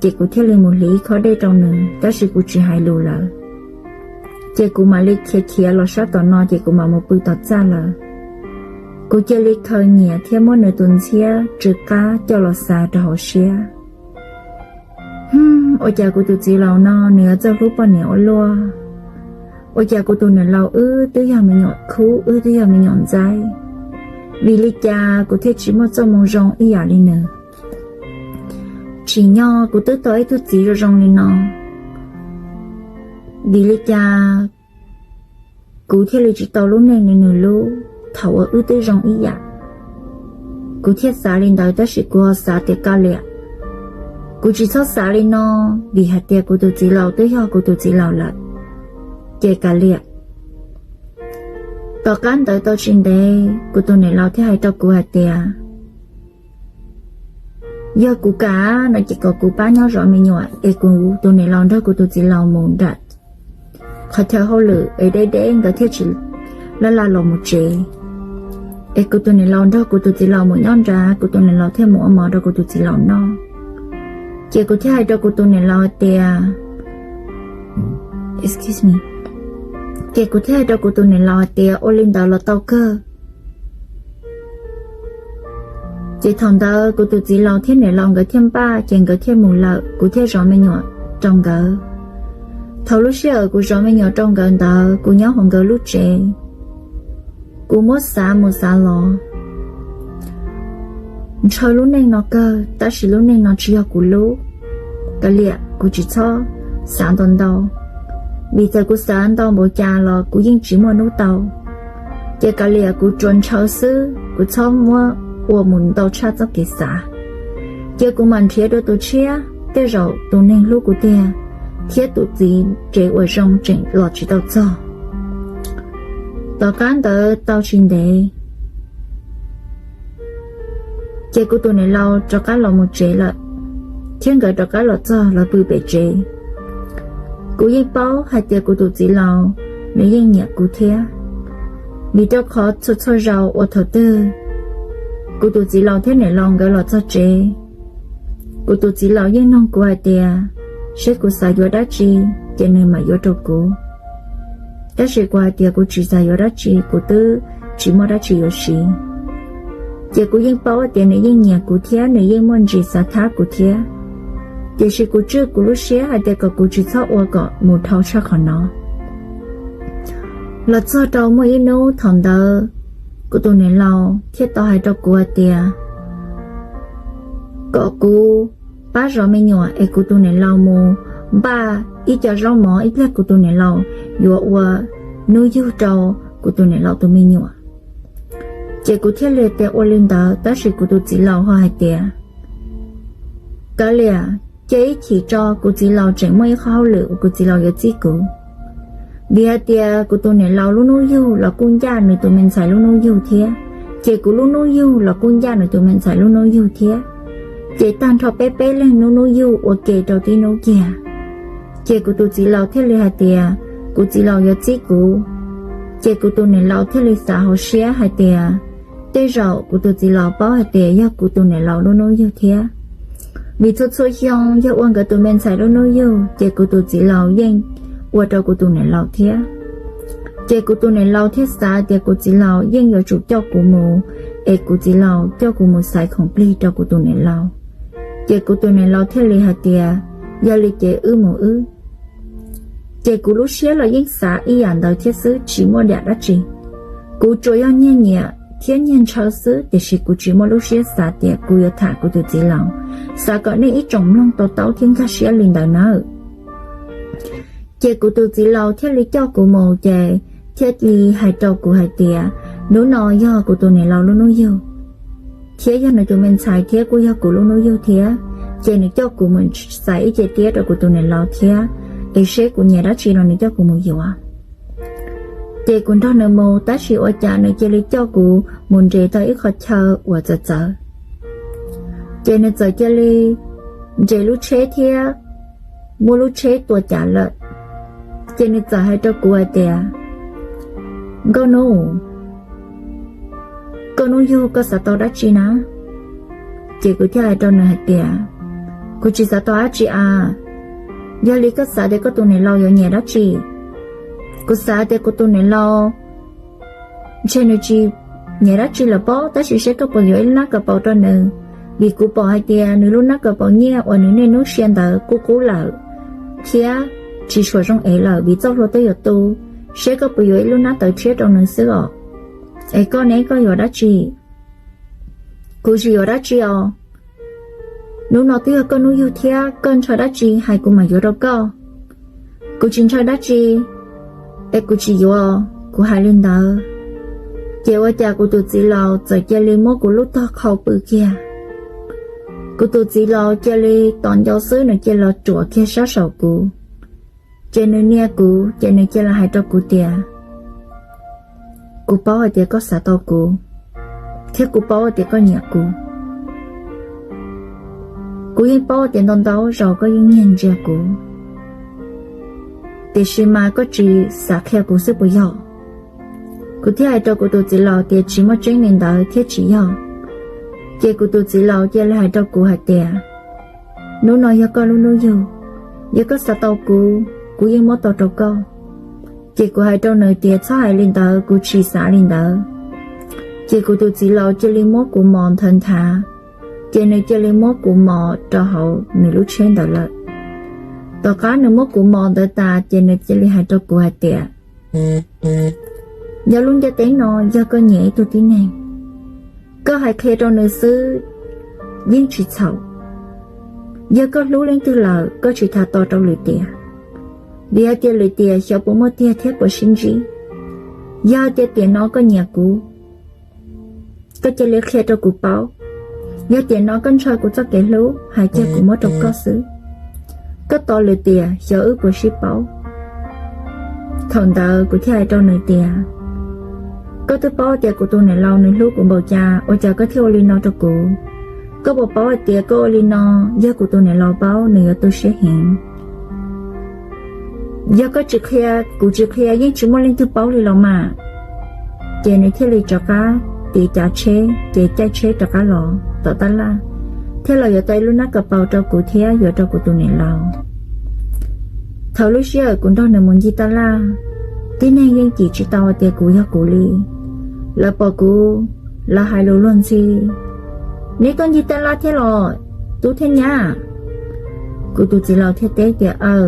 Ces kuv thiaj li mus hliv ib khob dej rau nws tab sis kuv tsis hais lus lawm. Ces kuv mam li khiav khiav los sab tom no ces kuv mam mus pw tom txaj lawm. Kuv cia li khaws nyiam thiab muab nws tus ntxhiab tsw qab coj los xav rau hauv siab. Ua cas kuv tus txiv laus no nws yuav txawj hlub poj niam ua luaj? Ua cas kuv tus niam laus wb twb yog me nyuam khub, wb twb yog me nyuam ntxaib, vim li cas kuv thiaj tsis muaj txoj moo zoo ib yam li nws? Tsim nyog kuv twb tau ib tug txiv zoo zoo li no, vim li cas kuv thiaj li tsis tau lub neej li nws lub thaum uas wb twb zoo ib yam? Kuv thiaj xav li ntawd tab sis kuv ho xav tias kav liam, kuv tsis txhob xav li no, vim hais tias kuv tus txiv laus twb yog kuv tus txiv laus lawm, ces kav liam. Tom qab ntawd tau tsis ntev kuv tus niam laus thiaj hais rau kuv hais tias, yog kuv kam no ces kom kuv pab nyob zov me nyuam es kuv tus niam laus nrog kuv tus txiv laus mus nram qhov chaw hauj lwm es deb deb nkawd thiaj tsis laj laj los mus tsev. Es kuv tus niam laus nrog kuv tus txiv laus mus nyob nrad, kuv tus niam laus thiaj mus ua mov rau kuv tus txiv laus noj. Ces kuv thiaj hais rau kuv tus niam laus hais tias, excuse me, Ces kuv thiaj hais rau kuv tus niam laus hais tias, ua li ntawd los tau kawg. Ces thaum ntawd kuv tus txiv laus thiab niam laus nkawd thiaj npaj, ces nkawd thiaj mus lawm, kuv thiaj zov me nyuam rau nkawd. Thaum lub sij hawm kuv zov me nyuam rau nkawd ntawd, kuv nyob hauv nkawd lub tsev, kuv muab xav mus xav los, ntshaw lub neej no kawg, tab sis lub neej no tsis yog kuv lub. Kav liam, kuv tsis txhob xav ntau ntau, vim txawm kuv xav ntau npaum cas los kuv yeej tsis muaj hnub tau. Ces kav liam, kuv tsuas ntshaw xwb, kuv txhob muab ua mus ntau tshaj txoj kev xav. Cia kuv mam nrhiav dua tus tshiab, tej zaum tus neeg hlub kuv tiag, thiab tus txiv tsev uas zoo tseem los tsis tau txog. Tom qab ntawd tau tsis ntev, ces kuv tus niam laus rov qab los mus tsev lawm, thiab nkawd rov qab los txog los pw pem tsev. Kuv yeej paub hais tias kuv tus txiv laus nws yeej nyiam kuv thiab, vim rau qhov txhua txhua zaus uas thaum twg kuv tus txiv laus thiab niam laus nkawd los txog tsev, kuv tus txiv laus yeej nug kuv hais tias, seb kuv xav yuav dab tsi, ces nws mam yuav rau kuv. Tab sis kuv hais tias kuv tsis xav yuav dab tsi, kuv twb tsis muaj dab tsi yuav siv. Ces kuv yeej paub tias nws yeej nyiam kuv thiab nws yeej muaj ntsis xav thab kuv thiab, tiam sis kuv tswj kuv lub siab hais tias kom kuv tsis txhob ua kom mus dhau tshaj qhov no. Los txog rau muaj ib hnub thaum ntawd, kuv tus niam laus thiaj tau hais rau kuv hais tias, kom kuv pab zov me nyuam es kuv tus niam laus mus npaj ib co zaub mov, ib pliag kuv tus niam laus yuav ua hnub yug rau kuv tus niam laus tus me nyuam. Ces kuv thiaj li tias ua li ntawd, tab sis kuv tus txiv laus ho hais tias, kav liam, cia ib chim tso, kuv txiv laus tseem muaj ib qho hauj lwm uas kuv txiv laus yuav txib kuv. Vim hais tias kuv tus niam laus lub hnub yug los kuj ncaj nws tus me ntxhais lub hnub yug thiab, ces kuv lub hnub yug los kuj ncaj nws tus me ntxhais lub hnub yug thiab. Ces tag nrho peb peb leeg lub hnub yug ua ke rau tib hnub kiag. Ces kuv tus txiv laus thiaj li hais tias kuv txiv laus yuav txib kuv. Ces kuv tus niam laus thiaj li xav hauv siab hais tias tej zaum kuv tus txiv laus paub hais tias yog kuv tus niam laus lub hnub yug thiab, vim txhua txhua xyoo yog ua nkawd tus me ntxhais lub hnub yug ces kuv tus txiv laus yeej ua rau kuv tus niam laus thiab. Ces kuv tus niam laus thiaj xav tias kuv txiv laus yeej yuav tsum coj kuv mus, es kuv txiv laus coj kuv mus xaiv khoom plig rau kuv tus niam laus. Ces kuv tus niam laus thiaj li hais tias, yog li ces wb mus wb. Ces kuv lub siab los yeej xav ib yam ntawd thiab xwb, tsis muaj dab tsi. Kuv tsuas yog nyiag nyiam thiab nyiag ntshaw xwb, tiam sis kuv tsis muaj lub siab xav tias kuv yuav tham kuv tus txiv laus. Xav kom nej ib tsoom mloog tau taub thiab nkag siab li ntawd nawb. Ces kuv tus txiv laus thiaj li coj kuv mus, ces thiaj li hais rau kuv hais tias, hnub no yog kuv tus niam laus lub hnub yug, thiab yog nws tus me ntxhais thiab kuj yog kuv lub hnub yug thiab, ces nws coj kuv mus xaiv ib ce tiab rau kuv tus niam laus thiab, es seb kuv nyiam dab tsi los nws coj kuv mus yuav. Ces kuv nrog nws mus, tab sis ua cas nws cia li coj kuv mus nres tau ib qho chaw uas txawv txawv. Ces nws txawm cia li nres lub tsheb thiab muab lub tsheb tua cas lawm. Ces nws txawm hais rau kuv hais tias, Nkauj Nub, koj hnub yug koj xav tau dab tsi na? Ces kuv thiaj hais rau nws hais tias, kuv tsis xav tau dab tsi a. Yog li koj xav tias koj tus niam laus yuav nyiam dab tsi? Kuv xav tias kuv tus niam laus ntshe nws tsis nyiam dab tsi lawm pob, tab sis seb koj puas yuav ib lub nab kaus paus rau nws, vim kuv pom hais tias nws lub nab kaus paus nyiaj uas nws niaj hnub sia ntawd kuj qub lawm thiab tsis tshua zoo ev lawm vim txoj hlua twb yuav tu. Seb koj puas yuav ib lub nab tawv tshiab rau nws xwb os. Es koj ne, koj yuav dab tsi? Kuv tsis yuav dab tsi os. Hnub no twb yog koj hnub yug thiab, koj ntshaw dab tsi hais kuv mam yuav rau koj. Kuv tsis ntshaw dab tsi, es kuv tsis yuav, kuv hais li ntawd. Ces ua cas kuv tus txiv laus txawm cia li muab kuv lub tog qhau pw kiag. Kuv tus txiv laus cia li tos nco xwb nws cia li los ruam kiag sab saum kuv. Ces nws nias kuv, ces nws cia li hais rau kuv tias, kuv paub hais tias koj xav tau kuv, thiab kuv paub hais tias koj nyiam kuv. Kuv yeej paub tias ntau ntau zaus koj yeej nyiag ntsia kuv, tiam sis mas koj tsis xav qhia kuv xwb puas yog? Kuv thiaj hais rau kuv tus txiv laus tias tsis muaj tseeb li ntawd thiab tsis yog. Ces kuv tus txiv laus cia li hais rau kuv hais tias, hnub no yog koj lub hnub yug, yog koj xav tau kuv, kuv yeej muab tau rau koj. Ces kuv hais rau nws tias txhob hais li ntawd, kuv tsis xav li ntawd. Ces kuv tus txiv laus cia li muab kuv mos nthawv nthav, ces nws cia li muab kuv mos rau hauv nws lub tsheb ntawd lawm. Tom qab nws muab kuv mos ntawd tas ces nws cia li hais rau kuv hais tias, yog lub ntiaj teb no yog koj nyiam ib tug tib neeg, koj hais qhia rau nws xwb yeej tsis txhaum. Yog koj hlub leej twg lawm koj tsis tham tos rau lwm tiam, vim hais tias lwm tiam xyov puas muaj tiag thiab puas sib ntsib. Yog hais tias tiam no koj nyiam kuv, koj cia li qhia rau kuv paub. Yog tiam no koj ntshaw kuv txoj kev hlub, hais tias kuv muab rau koj xwb. Koj tos lwm tiam xyov wb puas sib paub. Thaum ntawd kuv thiaj hais rau nws tias, koj twb paub tias kuv tus niam laus nws hlub kuv npaum cas, ua cas koj thiaj ua li no rau kuv? Koj puas paub hais tias koj ua li no, yog kuv tus niam laus paub nws yuav tu siab heev. Yog koj tsis qhia, kuv tsis qhia yeej tsis muaj leej twg paub li los mas. Ces nws thiaj li rov qab tiv cav tsheb ces caij tsheb rov qab los tom tab laj, thiab los yuav tau ib lub nab ka paus rau kuv thiab yuav rau kuv tus niam laus. Thaum lub sij hawm kuv nrog nws mus ncig tab laj, tib neeg yeej cim tsis tau tias kuv yog kuv li. Lawv pom kuv, lawv hais lus luag ntxhi, neb tuaj ncig tab laj thiab los, tub thiab nyab? Kuv tus txiv laus thiaj teb tias, aw.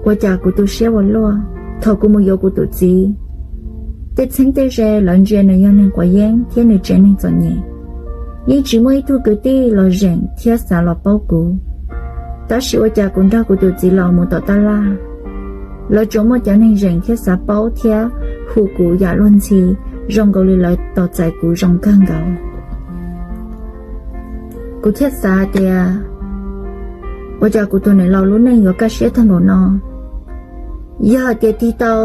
Ua cas kuv tu siab ua luaj. Thaum kuv mus yuav kuv tus txiv, tej txheeb tej ze lawv ntsia nws yog neeg quav yeeb thiab nws tsev neeg txom nyem, yeej tsis muaj ib tug kwv tij los zeem thiab xav los paub kuv. Tab sis ua cas kuv nrog kuv tus txiv laus mus tom tab laj, lawv tsuas muaj cov neeg zeem thiab xav paub thiab hu kuv yam luag ntxhi, zoo nkaus li lawv tos txais kuv zoo kawg nkaus. Kuv thiaj xav tias, ua cas kuv tus niam laus lub neej yuav kaj siab tag npaum no? Yog hais tias tig tau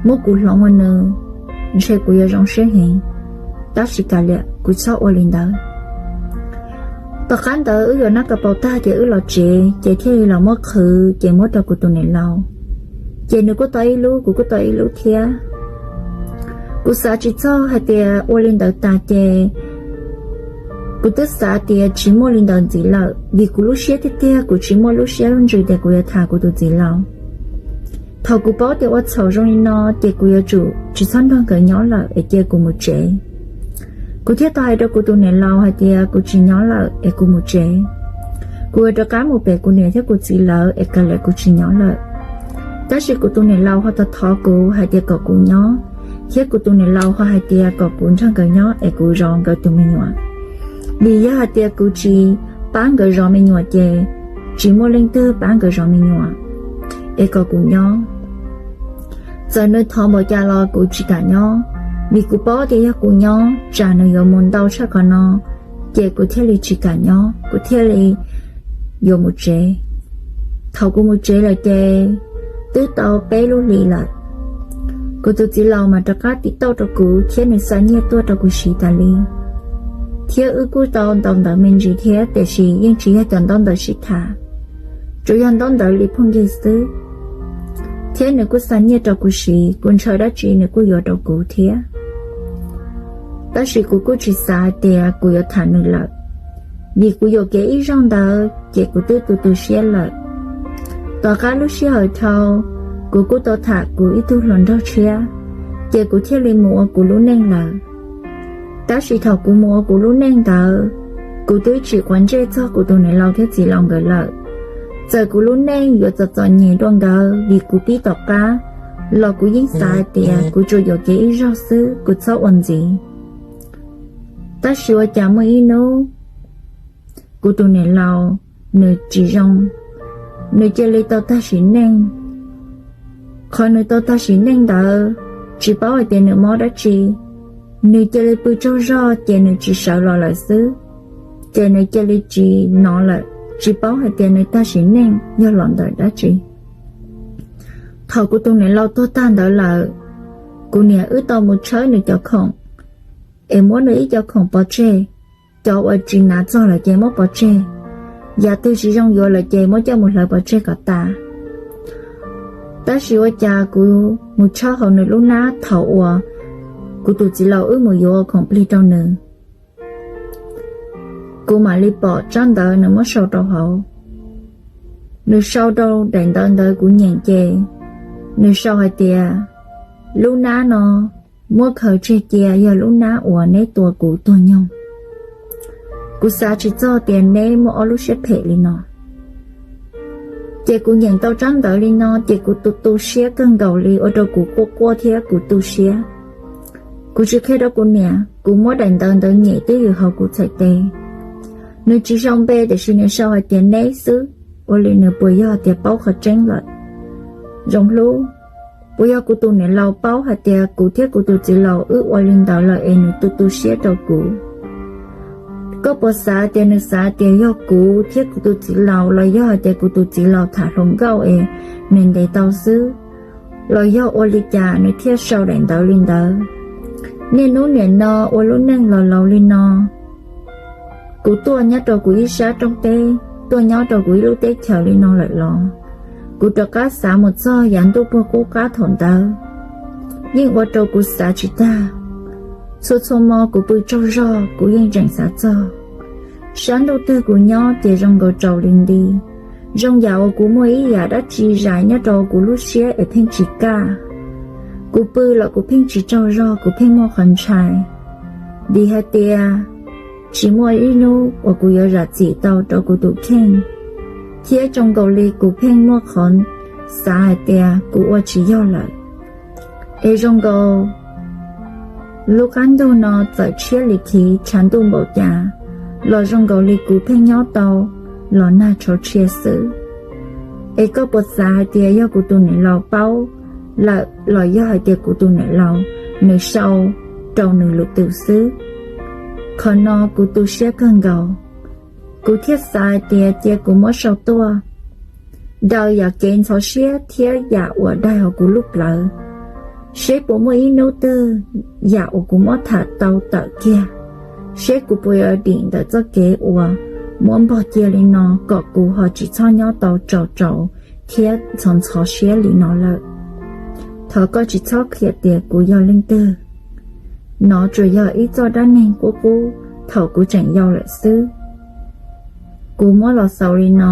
muab kuv hloov ua nws, ntshe kuv yuav zoo siab heev. Tab sis kav liam, kuv txhob ua li ntawd. Tom qab ntawd wb yuav nab ka paus tag ces wb los tsev, ces thiaj li los muab qhwv ces muab rau kuv tus niam laus. Ces nws kuj tau ib lub, kuv kuj tau ib lub thiab. Kuv xav tsis txog hais tias ua li ntawd tas ces kuv twb xav tias tsis muaj li ntawd ntxiv lawm, vim kuv lub siab tiag tiag kuv tsis muaj lub siab lub ntsws tias kuv yuav tham kuv tus txiv laus. Thaum kuv paub tias ua txhaum zoo li no ces kuv yuav tsum tsis txhob nrog nkawd nyob lawm es cia kuv mus tsev. Kuv thiaj tau hais rau kuv tus niam laus hais tias kuv tsis nyob lawm es kuv mus tsev. Kuv yuav rov qab mus pem kuv niam thiab kuv txiv lawv es kav liam kuv tsis nyob lawm. Tab sis kuv tus niam laus ho tau thov kuv hais tias kom kuv nyob, thiab kuv tus niam laus ho hais tias kom kuv nrog nkawd nyob es kuv zov nkawd tus me nyuam. Vim yog hais tias kuv tsis pab nkawd zov me nyuam ces tsis muaj leej twg pab nkawd zov me nyuam, es kom kuv nyob. Txawm nws thov npaum cas los kuv tsis kam nyob, vim kuv paub tias yog kuv nyob tsam nws yuav mus ntau tshaj qhov no, ces kuv thiaj li tsis kam nyob, kuv thiaj li yuav mus tsev. Thaum kuv mus tsev lawm ces twb tau peb lub hlis lawm. Kuv tus txiv laus mas rov qab tiv tauj rau kuv thiab nws xa nyiaj tuaj rau kuv siv tas li, thiab wb kuj tau ntaus ntawv me ntsis thiab, tiam sis yeej tsis yog cov ntaub ntawv sib tham, tsuas yog ntaub ntawv li phooj ywg xwb. Thiab nws kuj xa nyiaj rau kuv siv, kuv ntshaw dab tsi nws kuj yuav rau kuv thiab. Tab sis kuv kuj tsis xav tias kuv yuav tham nws lawm, vim kuv yuam kev ib zaug ntawd ces kuv twb tu tu siab lawm. Tom qab lub sij hawm dhau, kuv kuj tau tham kuv ib tug hluas nraug tshiab, ces kuv thiaj li mus ua kuv lub neej lawm. Tab sis thaum kuv mus ua kuv lub neej ntawd, kuv twb tsis quav ntsej txog kuv tus niam laus thiab txiv laus nkawd lawm. Txawm kuv lub neej yuav txom txom nyem dua nkawd vim kuv pib tom qab, los kuv yeej xav hais tias kuv tsuas yuam kev ib zaug xwb, kuv txhob ua ntxiv. Tab sis ua cas muaj ib hnub kuv tus niam laus nws tsis zoo, nws cia li tau tag sim neej. Qhov nws tau tag sim neej ntawd, tsis paub hais tias nws mob dab tsi, nws cia li pw tsaug zog ces nws tsis sawv los lawm xwb, ces nws cia li tsis hnov lawm, tsis paub hais tias nws tag sim neej yog los ntawm dab tsi. Thaum kuv tus niam laus tuag tag ntawd lawm, kuv niam wb tau mus tshawb nws cov khoom, es muab nws ib co khoom pov tseg, cov uas tsis hnav txog lawm ces muab pov tseg, yam twg tsis zoo yuav lawm ces muab coj mus hlawv pov tseg kom tas. Tab sis ua cas kuv mus tshawb hauv nws lub hnab thaum uas kuv tus txiv laus wb mus yuav khoom plig rau nws, kuv mam li pom tsab ntawv nws muab sau rau hauv. Nws sau rau daim ntawv ntawd kuv nyeem ces Nws sau hais tias, lub hnab no muab khaws tseg cia yog lub hnab uas neb tua kuv tuag nyoog. Kuv xav tsis txog tias neb muaj ob lub siab phem li no. Ces kuv nyeem tau tsab ntawv li no ces kuv tu tu siab kawg nkaus li, ua rau kuv quaj quaj thiab kuv tu siab. Kuv tsis qhia rau kuv niam, kuv muab daim ntawv ntawd nyem twb ywm hauv kuv txhais tes. Nws tsis sau npe tiam sis nws sau hais tias neb xwb, ua li nws puas yog tias paub qhov tseeb lawm. Zoo hlub, puas yog kuv tus niam laus paub hais tias kuv thiab kuv tus txiv laus wb ua li ntawd lawm es nws tu tu siab rau kuv? Koj puas xav tias nws xav tias yog kuv thiab kuv tus txiv laus los yog hais tias kuv tus txiv laus tham hluas nkauj es nws ntes tau xwb, los yog ua li cas nws thiaj sau daim ntawv li ntawd? Niaj hnub nim no ua lub neej los laus li no, kuv tuaj nyob rau kuv ib sab rooj teb, tuaj nyob rau kuv ib lub teb chaws li no lawm los kuv rov qab xav mus txog yav ntuj puag qub qab thaum ntawd, yeej ua rau kuv xav tsis tag. Txhua txhua hmo kuv pw tsaug zog kuv yeej tseem xav txog. Sab ntuj twg kuv nyob ces zoo nkaus tsaus li nti, zoo yam uas kuv muaj ib yam dab tsi zais nyob rau kuv lub siab es pheej tsis kaj. Kuv pw los kuv pheej tsis tsaug zog, kuv pheej muaj qhov ntshai. Vim hais tias tsis muaj ib hnub uas kuv yuav zam txim tau rau kuv tus kheej, thiab zoo nkaus li kuv pheej muaj qhov xav hais tias kuv ua tsis yog lawm. Es zoo nkaus lub qab ntug no txawm tshiab li khiv tshav ntuj npaum cas los zoo nkaus li kuv pheej nyob tau los nag tshauv tshia xwb. Es koj puas xav hais tias yog kuv tus niam laus paub lawm los yog hais tias kuv tus niam laus nws sau rau nws lwm tus xwb? Qhov no kuv tu siab kawg nkaus, kuv thiaj xav hais tias cia kuv muab sau tuaj daws yam kev ntxhov siab thiab yam uas daig hauv kuv lub plawv, seb puas muaj ib hnub twg yam uas kuv muab tham tau tawm kiag, seb kuv puas yuav dim ntawm txoj kev uas muab npog cia li no kom kuv ho tsis txhob nyob tau tsaus tsaus thiab ntxhov ntxhov siab li no lawm. Thov koj tsis txhob qhia tias kuv yog leej twg. Nov tsuas yog ib txoj dab neeg qub qub thaum kuv tseem yau lawm xwb. Kuv muab los xaus li no.